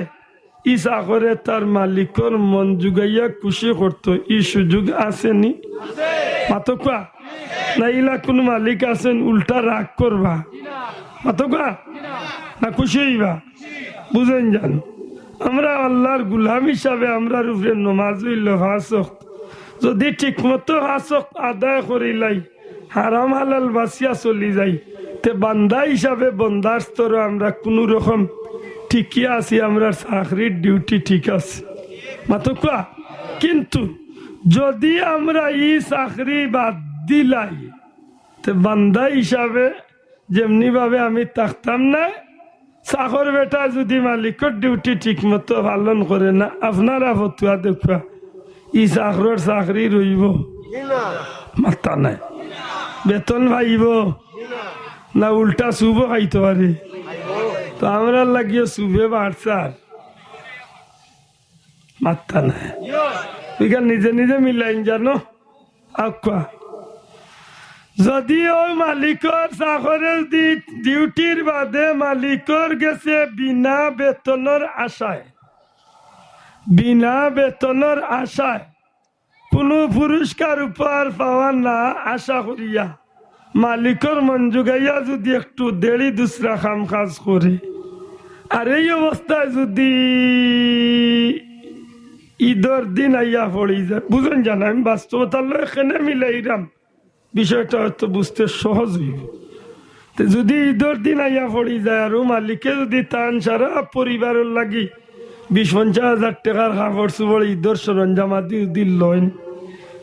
ই চাকরে তার মালিকর মন জুগাইয়া খুশি করতো, ই সুযোগ আছে নি? মাতউক্কা। না ইলা কুনু মালিক আছইন উল্টা রাগ করবা? মাতউক্কা। না খুশি অইবা? বুঝইন জানু, আমরা আল্লার গুলাম হিসাবে আমরার উপরে নমাজ অইলো পাঁচ ওয়াক্ত। যদি ঠিক মতো পাঁচ ওয়াক্ত আদায় করিলাই, হারাম হালাল বাছিয়া চলি যাই, তে বান্দা হিসাবে বন্দার স্তরো আমরা কুনু রকম ঠিকই আছি, আমরার চাকরির ডিউটি ঠিক আছে। মাতউক্কা। কিন্তু যদি আমরা ই চাকরি বাদ দিলাই, তে বান্দা হিসাবে যেমনি ভাবে আমি থাকতাম না, চাকর বেটা যদি মালিকর ডিউটি ঠিক মতো পালন করে না, আপনারা ফতুয়া দেখবা, ই চাকরর চাকরি রইবো? মাততা নাই। বেতন পাইবো? না উল্টা চুবও খাইতো পারে। তো আমরার লাগিও চুবে বাড়ছার। মাততা নাই। ইখান নিজে নিজে মিলাইন জানু। আক্কা। যদি অউ মালিকর চাকরে যদি ডিউটির বাদে মালিকর গেছে বিনা বেতনর আশায়, বিনা বেতনর আশায় কুনু পুরস্কার উপহার পাওয়ার না আশা করিয়া মালিকর মন জুগাইয়া যদি একটু দেড়ি দুসরা কাম কাজ করে, আর এই অবস্থায় যদি ইদর দিন আইয়া পড়ি যায়, বুঝইন জান, আমি বাস্তবতার লগে কেনে মিলাইরাম, বিষয়টা হয়তো বুঝতে সহজ অইবো। তে যদি ইদর দিন আইয়া পড়ি যায় আর অউ মালিকে যদি তান সারা পরিবারর লাগি বিশ পঞ্চাশ হাজার টেকার কাপড় চুপড় ইদর সরঞ্জাম আদি যদি লইন,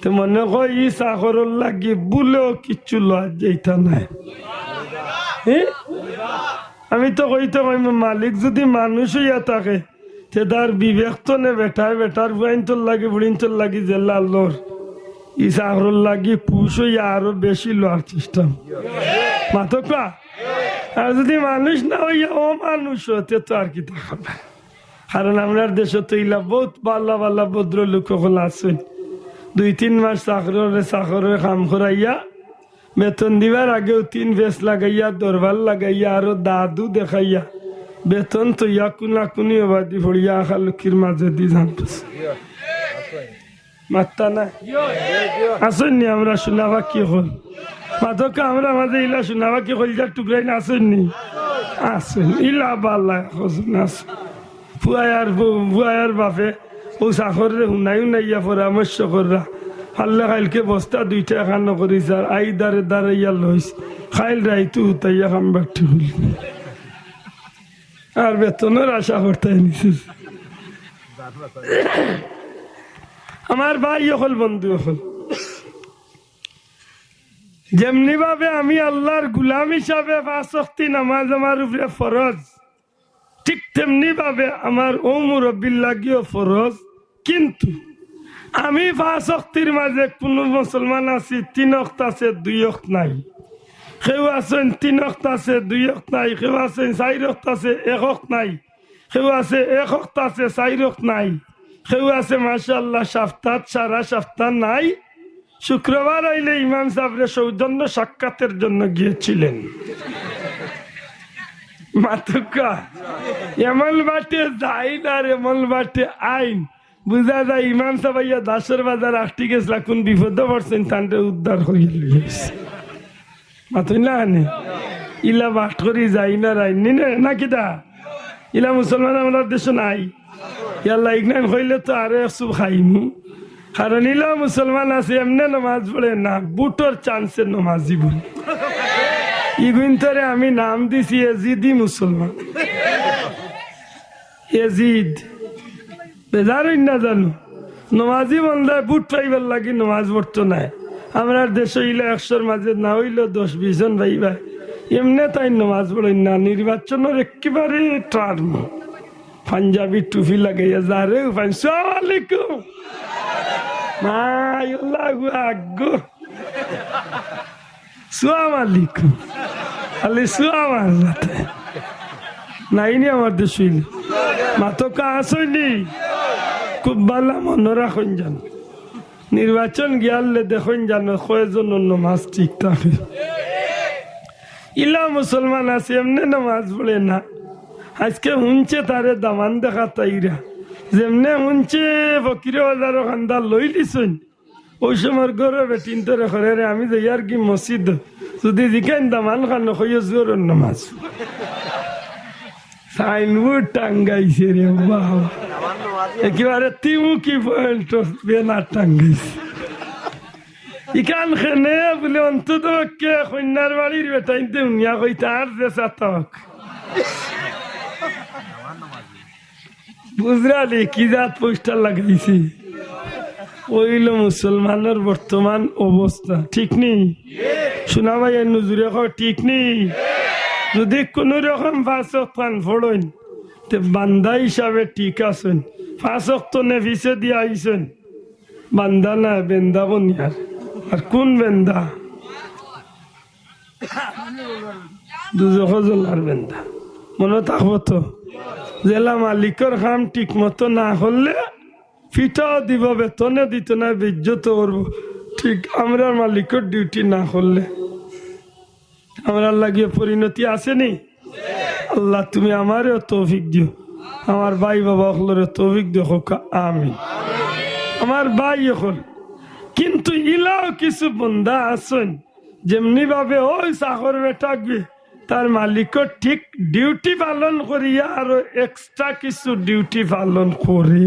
তে মনে কয় ই চাকরর লাগি ভুলেও কিচ্ছু লওয়া যাইতা নায়। হে? আমি তো কইতে কইমু, মালিক যদি মানুষ অইয়া থাকে, তে তার বিবেক তো নে বেটায়, বেটার ফুয়াইন্তর লাগি, ফুড়িন্তর লাগি যেলা লর, ই চাকরর লাগি খুশ অইয়া আরো বেশি লওয়ার চেষ্টা। মাতকা? আর যদি মানুষ না অইয়া অমানুষ অয়, তে তো আর কিতা খাবে। কারণ আমরার দেশো তো ইলা বউত ভালা ভালা ভদ্রলোক অকল আছইন, দুই তিন মাস চাকররে, চাকররে কাম করাইয়া বেতন দিবার আগেউ তিন ফেস লাগাইয়া, দরবার লাগাইয়া, আরো দাদু দেখাইয়া, বেতন থইয়া কুনাকুনি অবাদি পড়িয়া আখা লুকির মাজেদি যান। মাতরা না? আছইন নি আমরার সোনা পাখি অকল? মাতকা, আমরার মাজে ইলা সোনা পাখি কইলজার টুকরাইন আছইন নি? আছইন। ইলা ভালা কয়জন আছইন। ফুয়ায় আর বউ, ফুয়ায় আর বাপে অউ চাকররে হুনাই হুনাইয়া পরামর্শ কররা। পারলে কাইলকে বস্তা দুইটা একখানো করি যার, আই দারে দাঁড়াইয়া লইস। কাইল রাইতু হুতাইয়া কাম বাট্টি করি। আর বেতনর আশা করতায় নি। আমার ভাই অকল, বন্ধু অকল, যেমনি ভাবে আমি আল্লার গুলাম হিসাবে পাঁচ ওয়াক্তি নামাজ আমার উপরে ফরজ, ঠিক তেমনি ভাবে আমার অউ মুরব্বির লাগিও ফরজ। কিন্তু আমি পাঁচ ওয়াক্তির মাজে কুনু মুসলমান আছি, তিন ওয়াক্ত আছে, দুই ওয়াক্ত নাই। কেউ আছইন তিন ওয়াক্ত আছে, দুই ওয়াক্ত নাই। কেউ আছইন চাইর ওয়াক্ত আছে, এক ওয়াক্ত নাই। কেউ আছে এক ওয়াক্ত আছে, চাইর ওয়াক্ত নাই। কেউ আছে মাশাআল্লাহ সাপ্তাত, সারা সাপ্তা নাই। শুক্রবার আইলে ইমাম সাবরে সৌজন্য সাক্ষাতের জন্য গিয়েছিলেন। মাতকা, এমন বাটে যাইন আর এমন বাটে আইন। বুঝা যায় ইমাম সাব আইয়া দাসর বাজার আটকি গেছলা, কুন বিপদো পড়ছইন, তানরে উদ্ধার করিয়া লইয়া আইছে। মাতইন না নে? ইলা বাট করি যাইন আর আইন নি না, না কিতা? ইলা মুসলমান আমরার দেশো নাই। ইয়াল্লা, ইগনাইন কইলে তো আরো এক চুপ খাইমু। কারণ ইলা মুসলমান আছে, এমনে নমাজ পড়ে না, বুটর চান্সে নমাজি বুলে। ইগুইন্তরে আমি নাম দিছি এজিদি মুসলমান। এজিদ। বেজার অইন না জানো? নমাজি বন্দায় বুট পাইবার লাগি নমাজ পড়তো নায়। আমরার দেশো ইলা একশোর মাজে না অইলেও দশ বিশ জন পাইবায়। এমনে তাইন নমাজ পড়ইন না, নির্বাচনর একেবারে টার্ম। পাঞ্জাবি টুপি লাগাইয়া যারে উপায়, "সালাম আলাইকুম।" মাই আল্লাহু আকবার। "সালাম আলাইকুম।" খালি সালাম আল্লাতে। নাই নি আমার দেশো ইলা? মাতকা আছইন নি? খুব ভালা মনো রাখইন জান। নির্বাচন গিয়ালে দেখইন জানো কয়জনর নমাজ ঠিক থাকে। ইলা মুসলমান আছে, এমনে নমাজ পড়ে না। আইজকে হুনছে তারে দামান দেখাত আইরা। যেমনে হুনছে ফকিরে বাজারো কান্দা লইলিছইন। অউ সময় ঘরর বেটিন্তরে কয়, "রে, আমি যাইয়ার গি মসজিদ, যদি জিকাইন দামান খানো কইও জোহরর নমাজ।" সাইনবোর্ড টাঙ্গাইছে রে বাবা, একেবারে তিমুকি পয়েন্ট ব্যানার টাঙ্গাইছে। ইখান কেনে বুলে অন্তত পক্ষে কইন্যার বাড়ির বেটাইন্তে হুনিয়া কইতা আর যে চাতক। বুঝরা নি কি জাত পোস্টার লাগাইছে? অইলো মুসলমানর বর্তমান অবস্থা, ঠিক নি? সোনা ভাই, এর নজরে কও, ঠিক নি? যদি কুনু রকম পাঁচ ওয়াক্ত খান পড়ইন, তে বান্দা হিসাবে ঠিক আছইন। পাঁচ ওয়াক্ত নে পিছে দিয়া আইছইন। বান্দা না, বেন্দা বনিয়ার। আর কুন বেন্দা? দুজখো জ্বলার বেন্দা। মনো থাকবো তো? যেলা মালিকর কাম ঠিক মতো না করলে পিটাও দিবো, বেতনে দিতো নায়, বেইজ্জত করবো। ঠিক আমরার মালিকর ডিউটি না করলে আমরার লাগিও পরিণতি আছে নি? আল্লাহ, তুমি আমারেও তৌফিক দিও, আমার ভাই বাবা অকলরে তৌফিক দিও, কউক্কা আমিন। আমার ভাই অকল, কিন্তু ইলাও কিছু বন্দা আছইন, যেমনি ভাবে ওই চাকর বেটাগুয়ে তার মালিকর ঠিক ডিউটি পালন করিয়া আরো এক্সট্রা কিছু ডিউটি পালন করে,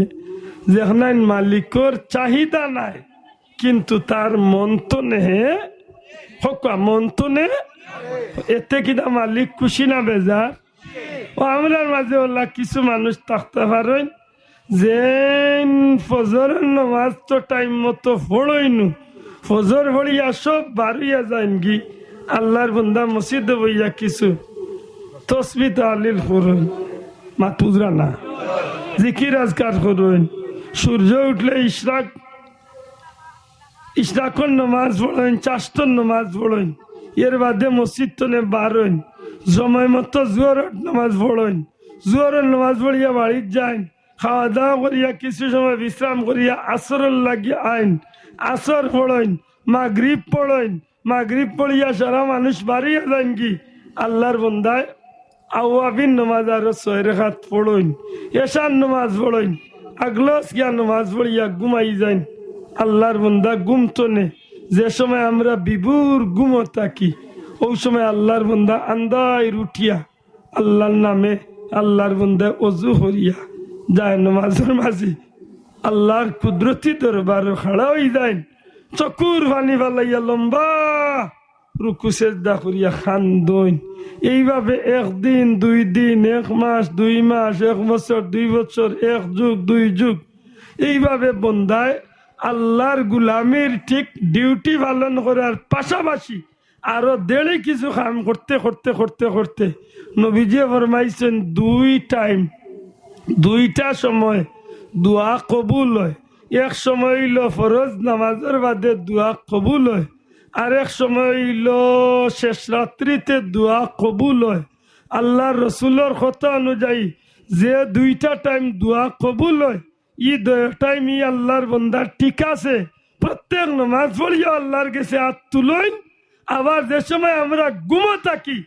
যেখান মালিকর চাহিদা নাই, কিন্তু তার মন তো নেহে, কউক্কা মন তো নে, এতে কিতা মালিক খুশি না বেজার? ও আমরার মাঝে অলা কিছু মানুষ থাকতা পারইন, যেইন ফজরর নমাজ তো টাইম মতো পড়ইন নু, ফজর পড়িয়া সব বারইয়া যাইনগি, আল্লার বন্দা মসজিদো বইয়া কিছু তসবি তাহলিল করইন, মাত বুঝরা না, জিকির আজকার করইন, সূর্য উঠলে ইশরাক ইশরাকর নমাজ পড়ইন, চাস্তর নমাজ পড়ইন, এর বাদে মসজিদ তনে বারইন, সময় মতো জোহরর নমাজ পড়ইন, জোহরর নমাজ পড়িয়া বাড়িত যাইন, খাওয়া দাওয়া করিয়া কিছু সময় বিশ্রাম করিয়া আসরর লাগি আইন, আসর পড়ইন, মাগরিব পড়ইন, মাগরিব পড়িয়া সারা মানুষ বারইয়া যাইনগি, আল্লার বন্দায় আওয়াবিন নমাজ আরো ছয় রেখাত পড়ইন, এশার নমাজ পড়ইন, আগলস গিয়া নমাজ পড়িয়া ঘুমাই যাইন। আল্লার বন্দা ঘুম তনে, যে সময় আমরা বিভোর ঘুমো থাকি, ওই সময় আল্লার বন্দা আন্দাইর উঠিয়া আল্লার নামে আল্লার বন্দায় অজু করিয়া যায় নমাজর মাঝে আল্লার কুদরতি দরবারো খাড়া অই যাইন, চকুর পানি ফালাইয়া লম্বা রুকু সেজদা করিয়া কান্দইন। এইভাবে একদিন, দুই দিন, এক মাস, দুই মাস, এক বছর, দুই বছর, এক যুগ, দুই যুগ, এইভাবে বন্দায় আল্লার গুলামির ঠিক ডিউটি পালন করার পাশাপাশি আরো দেড়ি কিছু কাম করতে করতে করতে করতে নবীজিয়ে ফরমাইছইন, দুই টাইম, দুইটা সময় দোয়া কবুল অয়। এক সময় অইলো ফরজ নামাজর বাদে দোয়া কবুল অয়, আরেক সময় অইলো শেষ রাত্রিতে দোয়া কবুল অয়। আল্লার রসুলর কথা অনুযায়ী যে দুইটা টাইম দোয়া কবুল অয়, ই দুইটা টাইম ই আল্লার বন্দার ঠিক আছে। প্রত্যেক নমাজ পড়িয়া আল্লার গেছে আত তুলইন। আবার যে সময় আমরা ঘুমো থাকি,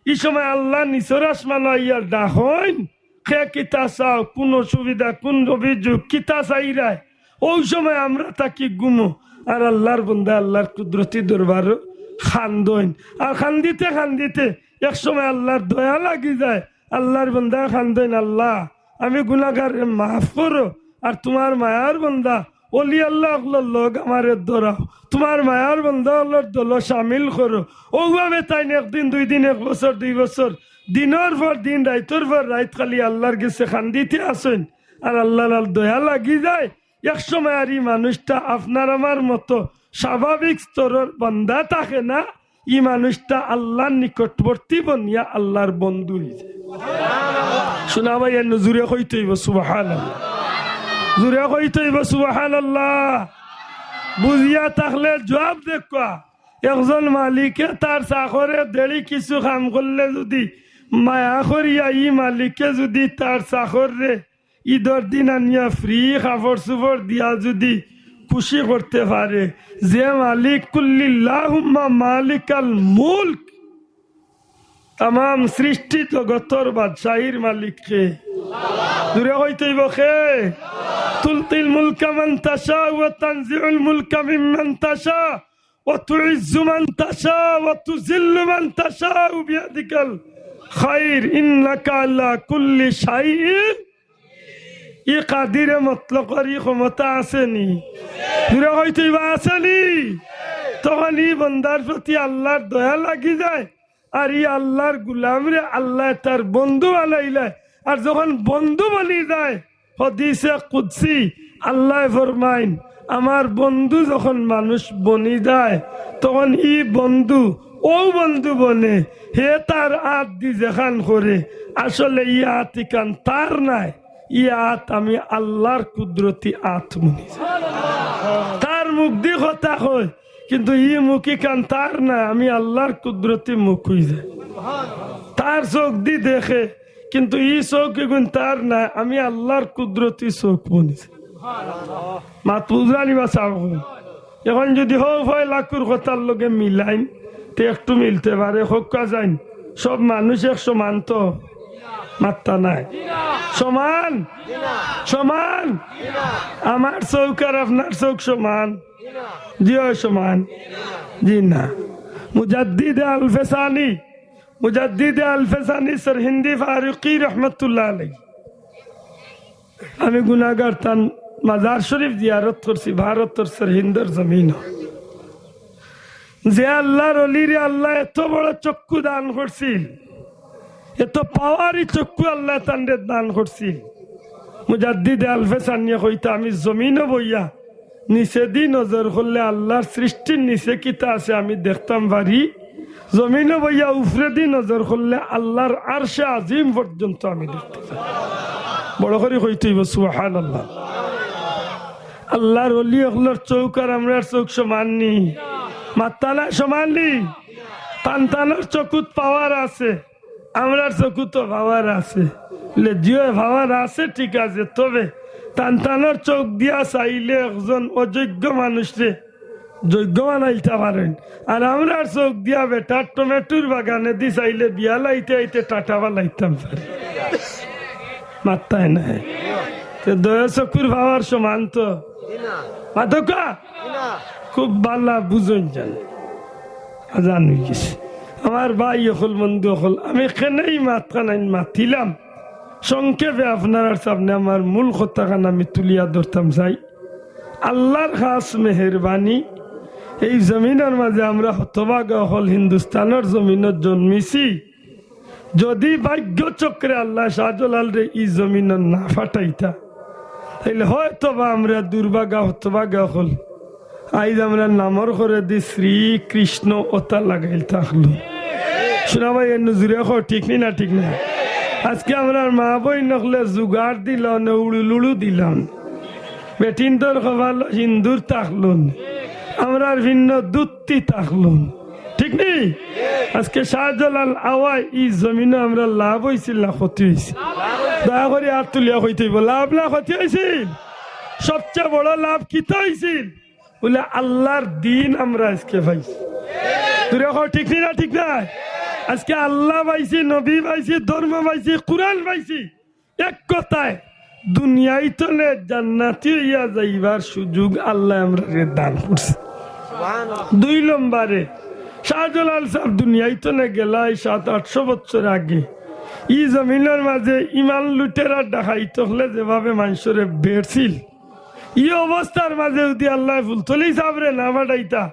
ই সময় আল্লা নিচর আসমানো আইয়া ডাকইন, কে কিতা চাও, কুন অসুবিধা, কুন অভিযোগ, কিতা চাইরায়? ওই সময় আমরা থাকি ঘুমো, আর আল্লার বন্দা আল্লার কুদরতি দরবারো কান্দইন। আর কান্দিতে কান্দিতে এক সময় আল্লার দয়া লাগি যায়, আল্লার বন্দায় কান্দইন, আল্লা, আমি গুনাগাররে মাফ করো, আর তুমার মায়ার বন্দা অলি আল্লা অকলর লগ আমারে ধরাও, তুমার মায়ার বন্দা অকলর দলো শামিল করো। অউভাবে তাইন একদিন, দুই দিন, এক বছর, দুই বছর, দিনর পর দিন, রাইতর পর রাইত খালি আল্লার গেছে কান্দিতে আছইন। আর আল্লার আল দয়া লাগি যায়। এক সময় আর ই মানুষটা আপনার আমার মতো স্বাভাবিক স্তরর বন্দা থাকে না, ই মানুষটা আল্লার নিকটবর্তী বনিয়া আল্লার বন্ধু অইযায়। শুনা ভাই, এর জুরে কইতে অইবো সুবহানাল্লাহ, জুরে কইতে অইবো সুবহানাল্লাহ। বুঝিয়া থাকলে জুয়াব দেউক্কা। একজন মালিকে তার চাকরে দেড়ি কিছু কাম করলে যুদি মায়া করিয়া ই মালিকে যুদি তার চাকররে ইদর দিন আনিয়া ফ্রি কাপড় চুপড় দিয়া যুদি খুশি করতে পারে, যে মালিক, কুল্লিল্লাহুম্মা মালিকাল মুলক, তামাম সৃষ্টি জগতর বাদশাহীর মালিক কে? জুরে কইতে অইবো কে? তুলতিল মুলকা মান তাশা ওয়া তানজিউল মুলকা মিম্মান তাশা ওয়া তুইজ্জু মান তাশা ওয়া তুজিল্লু মান তাশা বিয়াদিকাল খাইর ইন্নাকা আলা কুল্লি শাইইন। ই কাদিরে মতলকর ই ক্ষমতা আছে নি? জুরে কইতে অইবো আছে নি? তখন ই বন্দার প্রতি আল্লার দয়া লাগি যায়, আর ই আল্লার গুলামরে আল্লায় তার বন্ধু বানাইলায়। আর যখন বন্ধু বনি যায়, হাদিসে কুদসি আল্লায় ফরমাইন, আমার বন্ধু যখন মানুষ বনি যায়, তখন ই বন্ধু অউ বন্ধু বনে, হে তার আত দি যেখান করে, আসলে ই আত ইখান তার নায়, ই আত আমি আল্লার কুদরতি আত বনি যায়। তার মুখ দি কথা কয়, কিন্তু ই মুখ ইখান তার নায়, আমি আল্লার কুদরতি মুখ অইযায়। তার চউখ দি দেখে, কিন্তু ই চউখ ইগুন তার নায়, আমি আল্লার কুদরতি চউখ বনি যায়। মাত বুঝরা নি বা চাও? এখন যদি হউ পয়লাকুর কথার লগে মিলাইন, তে একটু মিলতে পারে। কউক্কা চাইন, সব মানুষ এক সমান তো? মাত্তা নাই। সমান? সমান? আমার চউখ আর আপনার চউখ সমান? জি অয়, সমান। জি না। মুজাদ্দিদে আলফে সানি, মুজাদ্দিদে আলফে সানি সরহিন্দি ফারুকি রহমতুল্লাহ আলাইহি। আমি গুনাগার, তান মাজার শরীফ জিয়ারত করছি ভারতর সরহিন্দর জমিন। যে আল্লাহর অলিরে আল্লায় এত বড় চক্ষু দান করছিল, এত পাওয়ারি চক্ষু আল্লায় তানরে দান করছিল, মুজাদ্দিদে আলফে সানিয়ে কইতা, আমি জমিনো বইয়া নিচেদি নজর করলে আল্লাহর সৃষ্টির নিচে কিতা আছে আমি দেখতাম পারি, জমিনো বইয়া উপরেদি নজর করলে আল্লাহর আরশে আজিম পর্যন্ত আমি দেখতে পারি। বড় করি কইতে অইবো, সুবহানাল্লাহ। আল্লাহর অলি অকলর চউখ আর আমরার চউখ সমান নি? মাত্তা নাই, সমান নি? তান তানর চকুত পাওয়ার আছে, আমরার চকুত তো পাওয়ার আছে। লে, জি অয়, পাওয়ার আছে, ঠিক আছে, তবে তান তানর চউখ দিয়া চাইলে একজন অযোগ্য মানুষরে যোগ্য বানাইতা পারইন। আর আমরার চউখ দিয়া বেটার টমেটোর বাগানেদি চাইলে বিয়া লাইতে আইতে টাটা বালাইতাম পারি। মাত্তায় নাই। তে দয়া চকুর পাওয়ার সমান তো? মাতউক্কা? খুব বালা বুঝইন জান। আজান অইগেছে। আমার ভাই অকল, বন্ধু অকল, আমি কেনে ই মাতখানাইন মাতিলাম, সংক্ষেপে আপনারার সামনে আমার মূল কথাখান আমি তুলিয়া ধরতাম চাই। আল্লাহর খাস মেহেরবানি, এই জমিনর মাঝে আমরা হতভাগা অকল হিন্দুস্তানর জমিনো জন্মিছি। যদি ভাগ্য চক্রে আল্লায় শাহজালালরে ই জমিনো না পাঠাইতা, তাইলে হয়তো বা আমরা দুর্ভাগা হতভাগা অকল আইজ আমরার নামর করেদি শ্রীকৃষ্ণ অতা লাগাইল থাকলু। শুনা ভাই, এ নজুরে কও, ঠিক নি না ঠিক না? আজকে আমরার মা বইন অকলে জুগার দিলা অনে, উড়ুলুড়ু দিলা অনে, বেটিন্তর কপালো সিন্দুর থাকলো অনে, আমরার ভিন্ন দুত্তি থাকলো অনে। ঠিক নি? আজকে শাহজালাল আওয়ায় ই জমিনো আমরার লাভ অইছিল না ক্ষতি অইছিল? দয়া করি আত তুলিয়া কইতে অইবো, লাভ না ক্ষতি অইছিল? সবচেয়ে বড় লাভ কিতা অইছিল? বুলে, আল্লাহর দিন আমরা আজকে পাইছি। জুরে কও, ঠিক নি না ঠিক না? আজকে আল্লাহ পাইছি, নবী পাইছি, ধর্ম পাইছি, কুরআন পাইছি। এক কথায়, দুনিয়াইত থনে জান্নাতি অইয়া যাইবার সুযোগ আল্লায় আমরারে দান করছে। দুই নম্বরে, শাহজালাল সাব দুনিয়াইত থনে গেলা অউ সাত আটশো বছর আগে। ই জমিনর মাঝে ইমান লুটেরা ডাকাইত অকলে যেভাবে মানষরে বেড়ছিল, ই অবস্থার মাঝে যদি আল্লায় ফুলতলি সাবরে না পাঠাইতা,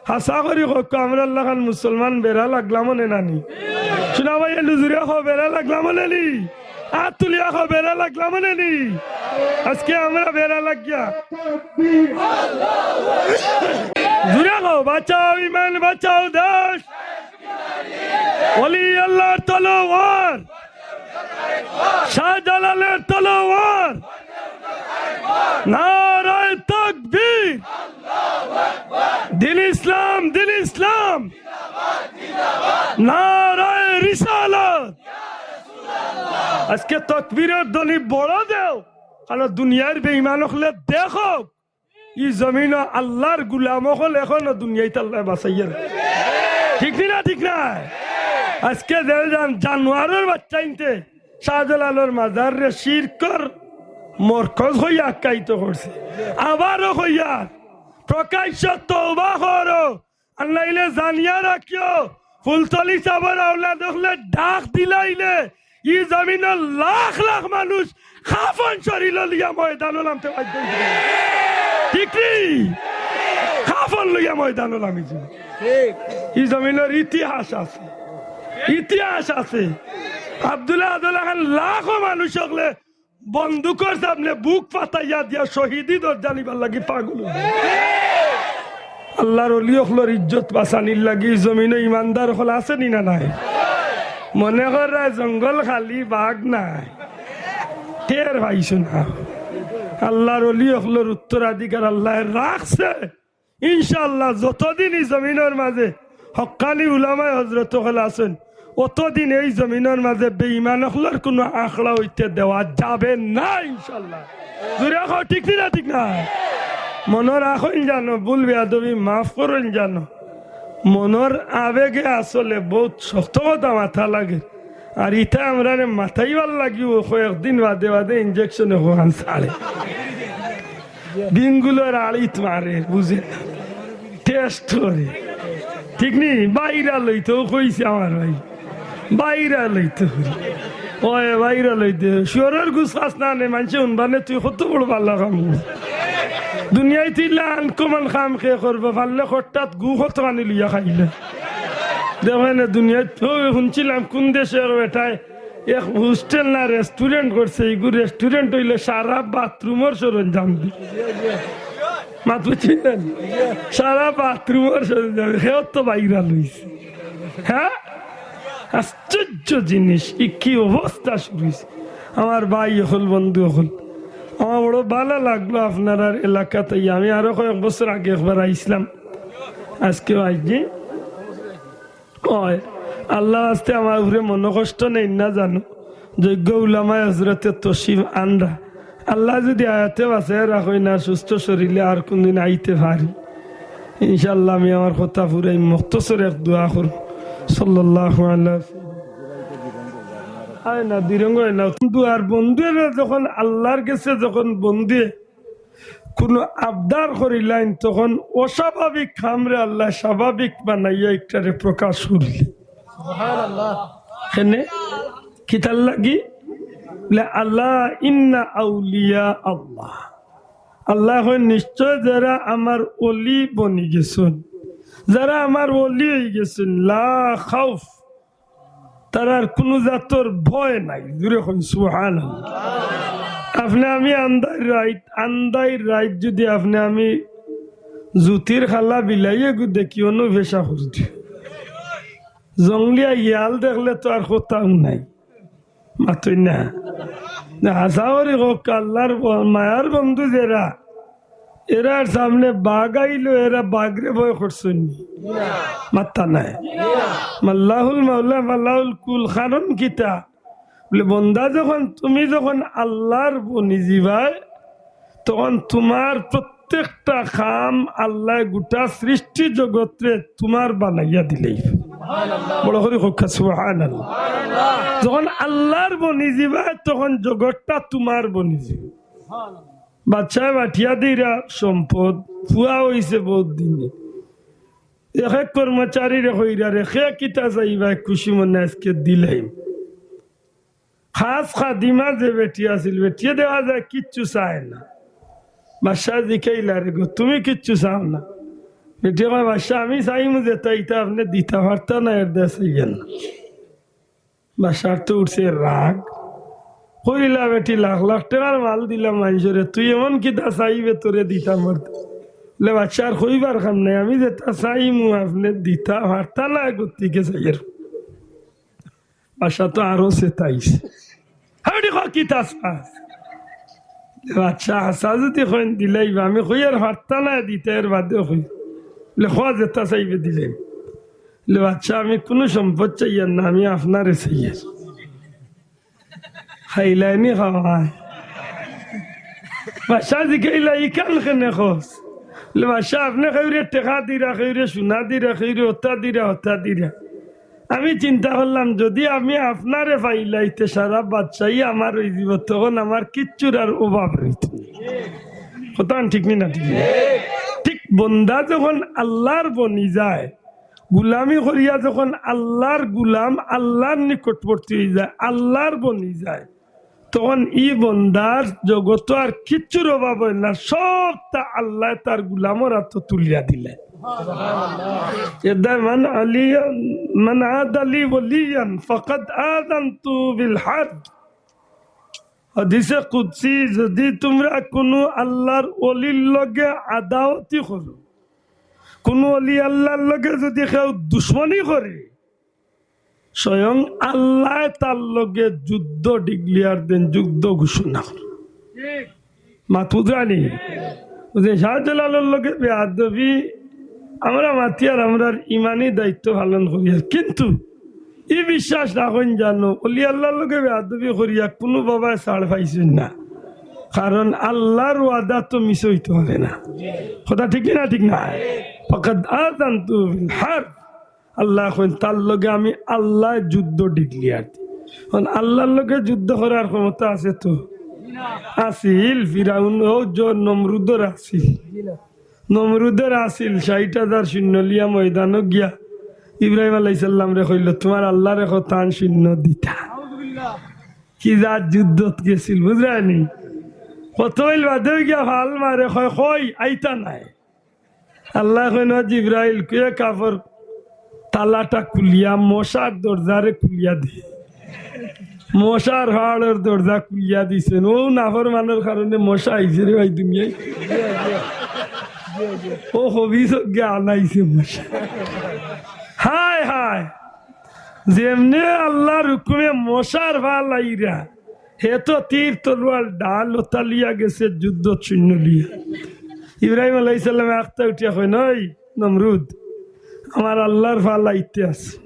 হাছা করি কউক্কা, আমরার লাখান মুসলমান বেড়া লাগলাম অনে না নি? শুনা ভাই, এ নজুরে কও, বেড়া লাগলাম অনে নি? আত তুলিয়া কও, বেড়া লাগলাম অনে নি? আজকে আমরা বেড়া লাগিয়া। জুরে কও, বাঁচাও ইমান, বাঁচাও দেশ। ওলি আল্লাহর তলোয়ার, শাহজালালের তলোয়ার। নারায়ে তাকবীর, দিন ইসলাম, দিন ইসলাম। নারায়ে রিসালাত। আজকে তকবীরের ধ্বনি বড় দেও, কারণ দুনিয়ার বেঈমান অকলে দেখউক, ই জমিনো আল্লাহর গুলাম অকল এখনো দুনিয়াইত আল্লায় বাঁচাইয়া রাখছে। ঠিক নি না, ঠিক না? আজকে যে জান-, জানোয়ারর বাচ্চাইন্তে শাহজালালর মাজাররে শিরকর মরকজ কইয়া আখ্যায়িত করছে, আবারও কইয়ার, প্রকাশ্য তওবা করো, আর নাইলে জানিয়া রাখিও, ফুলতলি সাবর আওলাদ অকলে ডাক দিলাইলে ই জমিনর লাখ লাখ মানুষ কাফন শরীল লইয়া ময়দানো নামতে বাধ্য অইবো। ঠিক নি? কাফন লইয়া ময়দানো নামিযিবো। ই জমিনর ইতিহাস আছে, ইতিহাস আছে। আব্দুল্লাহ আব্দুল্লাহ খান লাখো মানুষ অকলে বন্দুকর সামনে বুক ফাটাইয়া দিয়া শহীদি দরজা নিবার লাগি পাগল অইবো। আল্লাহর অলি অকলর ইজ্জত বাঁচানির লাগি জমিনো ইমানদার অকল আছে নি না নাই? মনে কররা জঙ্গল খালি, বাঘ নাই, টের পাইছো না? আল্লাহর অলি অকলর উত্তরাধিকার আল্লায় রাখছে। ইনশাআল্লাহ, যতদিন ই জমিনর মাঝে হক্কানি উলামায়ে হজরত অকল আছইন, অতদিন এই জমিনর মাঝে বেঈমান অকলর কুনু আখড়া অইতে দেওয়া যাবে না ইনশাআল্লাহ। জুরে কও, ঠিক নি না, ঠিক না? মনো রাখইন জানো, ভুল বেয়াদবি মাফ করইন জানো। মনর আবেগে আসলে বউত শক্ত কথা মাতা লাগে। আর ইতা আমরারে মাতাইবার লাগিও কয়েকদিন বাদে বাদে ইনজেকশনে অখান ছাড়ে। বিঙ্গুলর আড়িত মারে, বুঝে না। টেস্ট করে। ঠিক নি? বাইরা লইতেও কইছে আমার ভাই। বাইরা লইতে করি। ওই বাইরা লইতে। শুয়োরর গুস খাস না নে, মানষে হুনবা নে, তুই কত বড় বালা কাম করস। দুনিয়াইত ইলা আনকমন কাম কে করবা, পারলে খট্টাত গু কতখানি লইয়া খাইলা। দেখো নে, দুনিয়াইত তো হুনছিলাম কুন দেশর বেটায় এক হোস্টেল না রেস্টুরেন্ট করছে, ইগু রেস্টুরেন্ট অইলে সারা বাথরুমর সরঞ্জাম দি। মাত বুঝছিলেন? সারা বাথরুমর সরঞ্জাম, হেও তো বাইরা লইছে। হ্যাঁ? আশ্চর্য জিনিস, ই কি অবস্থা শুরু অইছে? আমার ভাই অকল, বন্ধু অকল, আমার বড় বালা লাগলো আপনারার এলাকাত আইয়া। আমি আরো কয়েক বছর আগে একবার আইছলাম, আজকেও আইছি। ওই, আল্লাহ আস্তে আমার উপরে মনোকষ্ট নেইন না জানো, যোগ্য উলামায়ে হজরতে তশরিফ আনরা। আল্লাহ যদি আয়াতে বাঁচায় রাখইন না, সুস্থ শরীরে আর কোনদিন আইতে পারি, ইনশাআল্লাহ আমি আমার কথা ফুরাই মুখতসর এক দোয়া করমু। সাল্লাল্লাহু আলা আয় না, দিরঙ্গ অয় না। বন্ধু আর বন্ধুরে যখন আল্লাহর গেছে যখন বন্ধুয়ে কুনু আবদার করিলাইন, তখন অস্বাভাবিক কামরে আল্লায় স্বাভাবিক বানাইয়া ইকটারে প্রকাশ করলে। সুবহানাল্লাহ। কেনে? কিতার লাগি? বলে, "আলা ইন্না আউলিয়া আল্লাহ।" আল্লায় কইন, "নিশ্চয় যারা আমার ওলি বনি গেছইন, যারা আমার ওলি অই গেছইন, লা খাউফ, তারার কুনু জাতর ভয় নাই।" জুরে কইন, "সুবহানাল্লাহ।" আপনে আমি আন্দাইর রাইত, আন্দাইর রাইত যদি আপনে আমি জুতির খালা বিলাইয়ে গু দেখি, অনু পেশা করতে। জংলিয়া ইয়াল দেখলে তো আর কথাও নাই। মাতইন না। না, হাছা করি কউক্কা, আল্লাহর ব-, মায়ার বন্ধু যেরা, এরার সামনে বাঘ আইলো, এরা বাঘরে ভয় করছইন নি? মাত্তা নাই। মাল্লাহুল মাওলা, মাল্লাহুল কুল, কারণ কিতা? বলে, বন্দা যখন, তুমি যখন আল্লাহর বনি যিবায়, তখন তুমার প্রত্যেকটা কাম আল্লায় গোটা সৃষ্টি জগতরে তুমার বানাইয়া দিলাইবা। বড় করি কউক্কা সুবহানাল্লাহ। যখন আল্লাহর বনি যিবায়, তখন জগতটা তুমার বনি যিবো। বাদশায় বাটিয়া দিরা সম্পদ, পুয়া অইছে বউত দিনে। এক এক কর্মচারীরে কইরা রে, কে কিতা চাইবা, খুশি মনে আজকে দিলাইমু। খাস খাদিমা যে বেটি আছিল, বেটিয়ে দেখা যায় কিচ্ছু চায় না। বাদশায় জিকাইলা, "রে গো, তুমি কিচ্ছু চাও না?" বেটিয়ে কয়, "বাদশা, আমি চাইমু যেতা, ইতা আপনে দিতা পারতা না, এর দেশ অইয়া না।" বাদশার তো উঠছে রাগ। কইলা, "বেটি, লাখ লাখ টেকার মাল দিলাম মানষরে, তুই এমন কিতা চাইবে তোরে দিতাম পারতাম?" বলে, "বাদশা, আর কইবার কাম নাই, আমি যেতা চাইমু আপনে দিতা পারতা না, গতিকে চাইয়ার।" বাদশা তো আরো চেতাইছে। "হ্যাঁ বেটি, ক কিতা চাস?" বাদশা হাছা যদি কইন দিলাইবা, আমি কইয়ার পারতা না দিতা, এর বাদেও কই। বলে, "ক যেতা চাইবে দিলাইমু।" বলে, "বাদশা, আমি কুনু সম্পদ চাইয়ার না, আমি আপনারে চাইয়ার।" খাইলাইনি খাওয়ায়। বাদশা জিকাইলা, "ইখান কেনে কস?" বলে, "বাদশা, আপনে কেউরে টেকা দিরা, কেউরে সোনা দিরা, কেউরে অতা দিরা, অতা দিরা। আমি চিন্তা করলাম, যদি আমি আপনারে পাইলাই, তে সারা বাদশাই আমার অইযিবো, তখন আমার কিচ্ছুর আর অভাব রইতো না।" কথা ঠিক নি না? ঠিক নি? ঠিক বন্দা যখন আল্লাহর বনি যায়, গুলামি করিয়া যখন আল্লাহর গুলাম, আল্লাহর নিকটবর্তী অইযায়, আল্লাহর বনি যায়, তখন ই বন্দার জগতো আর কিচ্ছুর অভাব অয় না, সবতা আল্লায় তার গুলামর আতো তুলিয়া দিলে। এদায় মান আলিয়া, মান আদালি ওয়ালিয়ান ফাকাদ আযানতু বিল হারব। হাদিসে কুদসি, যদি তুমরা কুনু আল্লাহর ওলির লগে আদাওয়াতি করো, কুনু ওলি আল্লাহর লগে যদি কেউ দুশমনি করে, স্বয়ং আল্লায় তার লগে যুদ্ধ declare দেন, যুদ্ধ ঘোষণা করেন। মাত বুঝরানি? বুঝে শাহজালালর লগে বেয়াদবি, আমরা মাতিয়ার আমরার ইমানি দায়িত্ব পালন করিয়ার, কিন্তু ই বিশ্বাস রাখইন জানো, ওলি আল্লাহর লগে বেয়াদবি করিয়া কুনু বাবায় ছাড় পাইছইন না। কারণ আল্লাহর ওয়াদা তো মিস অইতো পারে না। কথা ঠিক না? ঠিক না? ফাকাদ আযানতু বিল হারব। আল্লায় কইন, তার লগে আমি আল্লায় যুদ্ধ declare দি। কারণ আল্লাহর লগে যুদ্ধ করার ক্ষমতা আছে তো? আছিল, ফিরাউন, ও যে নমরুদর আছিল। নমরুদর আছিল, ষাইট হাজার সৈন্য লইয়া ময়দানো গিয়া ইব্রাহিম আলাইহিস সালামরে কইল, "তুমার আল্লাহরে কও তান সৈন্য দিতা।" কি জাত যুদ্ধত গেছিল, বুঝরায়নি? কত অইল বাদেও গিয়া ফাল মারে, কয়, "কই, আইতা নায়।" আল্লায় কইন, "ও জিব্রাইল, কুয়ে কাফর তালাটা খুলিয়া মশার দরজারে খুলিয়া দে।" মশার ফাড়র দরজা খুলিয়া দিছইন। ও নাফরমানর কারণে মশা আইছে রে ভাই দুনিয়াত। ও হবিস গিয়া আনাইছে মশা। হায় হায়, যেমনে আল্লাহর হুকুমে মশার ফাল আইরা, হে তো তীর তরোয়াল ঢাল অতা লইয়া গেছে যুদ্ধত সৈন্য লইয়া। ইব্রাহিম আলাইহিস সালামে আখতা উঠিয়া কইন, "ওই নমরুদ, আমার আল্লাহর ফাল আইতে আছে।"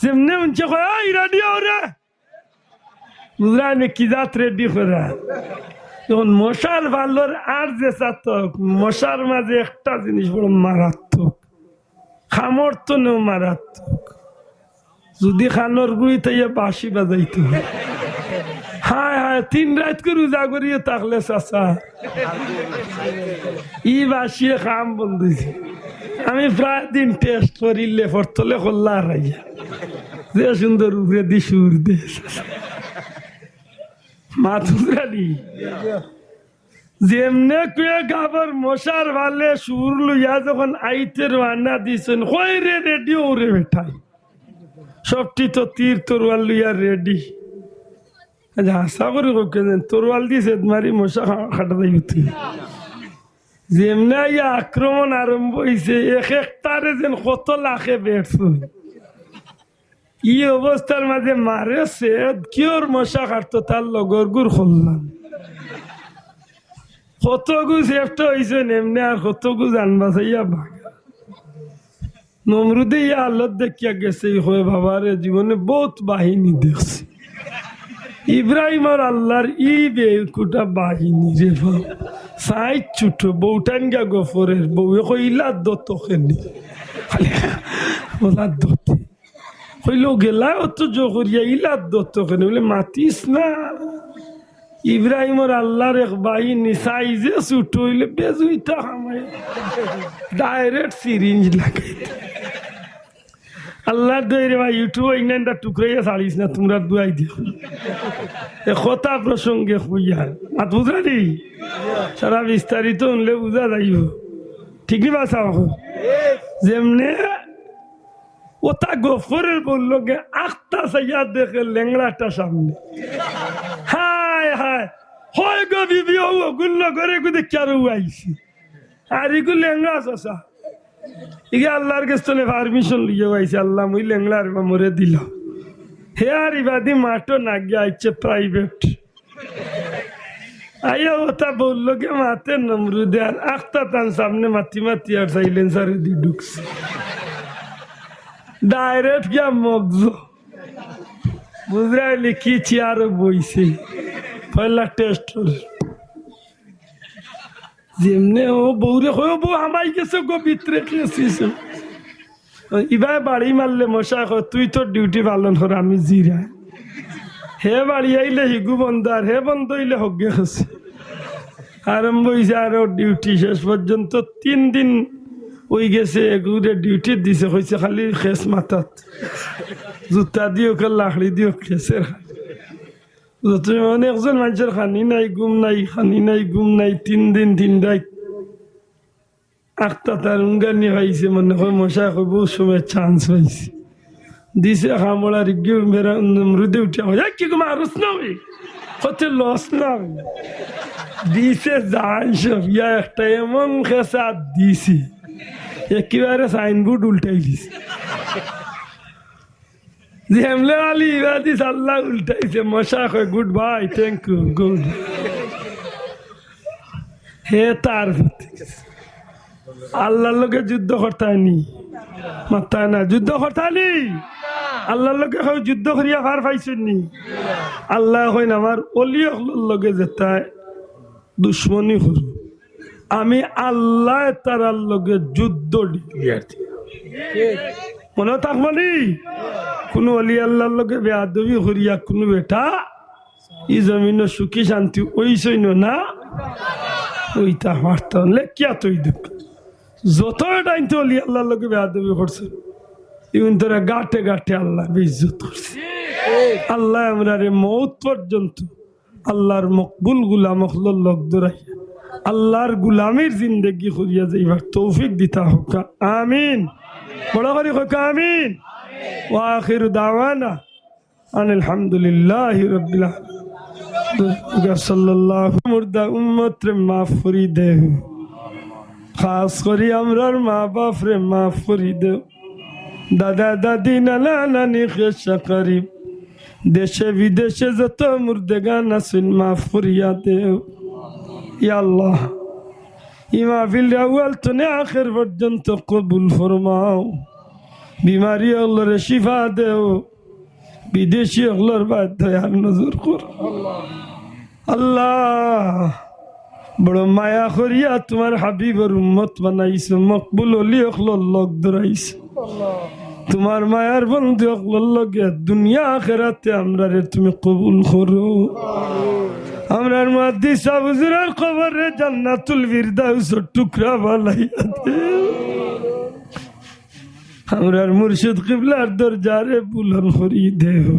যেমনে হুনছে কয়, "ওই রেডি অও রে।" বুঝরায়নি কি জাত রেডি করা? এখন মশার ফালর আর যে চাতক, মশার মাঝে একটা জিনিস বড় মারাত্মক, কামড় তো নেও মারাত্মক। যদি কানর গুড়িত আইয়া বাঁশি বাজাইতো। হায় হায়, তিন রাইত করি রোজা করিয়া থাকলে চাচা, ই বাঁশিয়ে কাম বন্ধ অইছে। আমি প্রায় দিন টেস্ট করি, লেফর তলে কল্লা হারাইয়া। যে সুন্দর উপরেদি সুর দে। মাতুরানি। যেমনে কুয়ে কাফর মশার ফালে সুর লইয়া যখন আইতে রওয়ানা দিছইন, কই রে রেডি অও রে বেটাইন। সবটি তো তীর তরোয়াল লইয়া রেডি। আচ্ছা, হাছা করি কউক্কা যেন, তরোয়াল দি ছেদ মারি মশা খা-, কাটা যাইবো তুই। যেমনে আইয়া আক্রমণ আরম্ভ অইছে, এক একটারে যেন কত লাখে বেড়ছইন। ই অবস্থার মাঝে মারে ছেদ, কিওর মশা কাটতো, তার লগরগুর কল্যাণ। কতগু সেফট অইছইন এমনে, আর কতগু জান বাঁচাইয়া ভাগা। নমরুদে ই হালত দেখিয়া গেছে, ই কয়, "বাবারে, জীবনে বউত বাহিনী দেখছি। ইব্রাহিমর আল্লাহর ই বেকুটা বাহিনী রে বাবা। সাইজ ছোট, বউটাইন গিয়া গফরের, বউয়ে কয়, 'ইলার দত কেনে?' খালি ওলার দতে।" কইলো, "গেলা অত জো করিয়া ইলার দত কেনে?" বলে, "মাতিস না। ইব্রাহিমর আল্লাহর এক বাহিনী সাইজে ছোট অইলে বেজুইতা হামায়। ডাইরেক্ট সিরিঞ্জ লাগাই দে।" আল্লাহর দোয়াই রে ভাই, YouTube ইনাইন্দা টুকরাইয়া ছাড়িস না, তুমরা দোয়াই দিও। এ কথা প্রসঙ্গে কইয়ার। মাত বুঝরানি? সারা বিস্তারিত হুনলে বুঝা যাইবো। ঠিক নি বা চাও? যেমনে ওটা গফরের বউর লগে আখতা চাইয়া দেখে লেংড়াটা সামনে। হায় হায়, হয় গো বিবি, ও ওগুর লগরে গু দেখি আরো আইছি। আর ইগু লেংড়া চাচা। ইগে আল্লাহর গেছ তনে পারমিশন লইয়া আইছে, "আল্লাহ, মুই লেংড়া রে বা, মোরে দিলাও।" হে আর ইবাদি মাঠো না গিয়া আইছে প্রাইভেট। আইয়া ওটা বউর লগে মাতে নমরুদে, আর আখতা তান সামনে মাতি মাতি আর সাইলেন্সারে দি ঢুকছে। ডাইরেক্ট গিয়া মগজ। বুঝরাইলি কি চেয়ারো বইছে। পয়লা টেস্ট অর। যেমনে ও বউরে কয়, "ও বউ, হামাই গেছে গো ভিতরে, খেছিস।" ইবায় বাড়ি মারলে মশায় কয়, "তুই তোর ডিউটি পালন কর, আমি জিরাই।" হে বাড়ি আইলে হিগু বন্ধ, আর হে বন্ধ অইলে হগ্গে খেছে। আরম্ভ অইছে আরো ডিউটি, শেষ পর্যন্ত তিন দিন অই গেছে, এগুরে ডিউটি দিছে, কইছে, "খালি খেছ মাথাত, জুতা দিও, লাকড়ি দিও, খেছের খালি।" যত মানে একজন মানুষের খানি নাই, ঘুম নাই, খানি নাই, ঘুম নাই, তিন দিন, তিন রাইত। আখতা তার উঙ্গানি পাইছে, মনে কয় মশায় কয়, "বউত সময় চান্স পাইছি।" দিছে কামড় আর ইগু বেড়া নমরুদে উঠিয়া কয়, "এই কি গো মারস না ওই? কত লস না ওই?" দিছে জান সব, ইয়া একটা এমন খেছা দিছে, একেবারে সাইনবোর্ড উল্টাই দিছে। যেমনে আলী ইবাদি সাল্লা উল্টাইছে, মশা কয়, "Good bye, thank you, good।" হে তার প্রতি। আল্লাহর লগে যুদ্ধ করতায়নি? মাত্তায় না, যুদ্ধ করতায়নি? আল্লাহর লগে কেউ যুদ্ধ করিয়া পার পাইছইননি? আল্লায় কইন, "আমার অলি অকলর লগে যেতায় দুশমনি করবো, আমি আল্লায় তারার লগে যুদ্ধ declare দিমু। মনো থাকবো নি? কুনু অলি আল্লার লগে বেয়াদবি করিয়া কুনু বেটা ই জমিনো সুখী শান্তি অইছইন না, অইতা পারতা না। লেখিয়া থই দেউক্কা। যত বেটাইন তো অলি আল্লার লগে বেয়াদবি করছে, ইগুইন্তরে গাটে গাটে আল্লায় বেইজ্জত করছে। আল্লায় আমরারে মউত পর্যন্ত আল্লার মকবুল গুলাম অকলর লগ ধরাইয়া আল্লার গুলামির জিন্দেগি করিয়া যাইবার তৌফিক দিতা হউক্কা। আমিন। বড় করি কউক্কা আমিন। ওয়া আখিরু দাওয়ানা আনিল হামদুলিল্লাহি রাব্বিল আলামিন। সাল্লাল্লাহু মুর্দা উম্মতরে মাফ করি দেও। খাস করি আমরার মা বাফরে মাফ করি দেও। দাদা দাদি নানা নানি খেশ আকরিব, দেশে বিদেশে যত মুর্দেগান আছইন মাফ করিয়া দেও। ইয়া আল্লাহ, ই মাহফিলরে আউয়াল তনে আখের পর্যন্ত কবুল ফরমাও। বিমারি অকলরে শিফা দেও, বিদেশি অকলর বায় দয়ার নজর করো। আল্লাহ, বড় মায়া করিয়া তুমার হাবিবর উম্মত বানাইছো, মকবুল অলি অকলর লগ ধরাইছো। তুমার মায়ার বন্ধু অকলর লগে দুনিয়া আখেরাতে আমরারে তুমি কবুল করো। আমরার মুহাদ্দিস সাব হুজুরর কবররে জান্নাতুল ফিরদাউসর টুকরা বানাইয়া দেও। আমরার মুর্শিদ কিবলার দরজারে বুলন্দ করি দেও।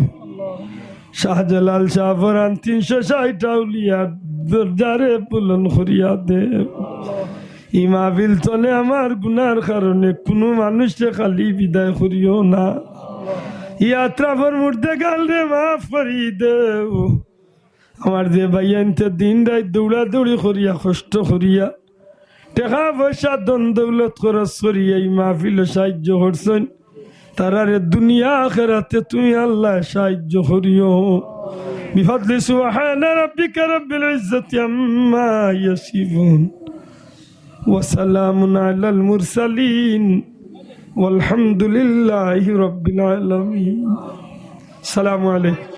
শাহজালাল শাহ পরান তিনশো ষাইট আউলিয়ার দরজারে বুলন্দ করিয়া দেও। ই মাহফিল তনে আমার গুনার কারণে কুনু মানুষরে খালি বিদায় করিও না। ই আতরাফর মুর্দেগানরে মাফ করি দেও। আমার যে ভাইয়াইন্তে দিন রাইত দৌড়াদৌড়ি করিয়া, কষ্ট করিয়া, টেকা পয়সা ধন দৌলত খরচ করিয়া ই মাহফিলো সাহায্য করছইন, তারারে দুনিয়া আখেরাতে তুমি আল্লাহ সাহায্য করিও। বিফাদলি সুবহানা রাব্বিকা রাব্বিল ইজ্জাতি আম্মা ইয়াসিফুন। ওয়া সালামুন আলাল মুরসালিন। ওয়ালহামদুলিল্লাহি রাব্বিল আলামিন। সালামু আলাইকুম।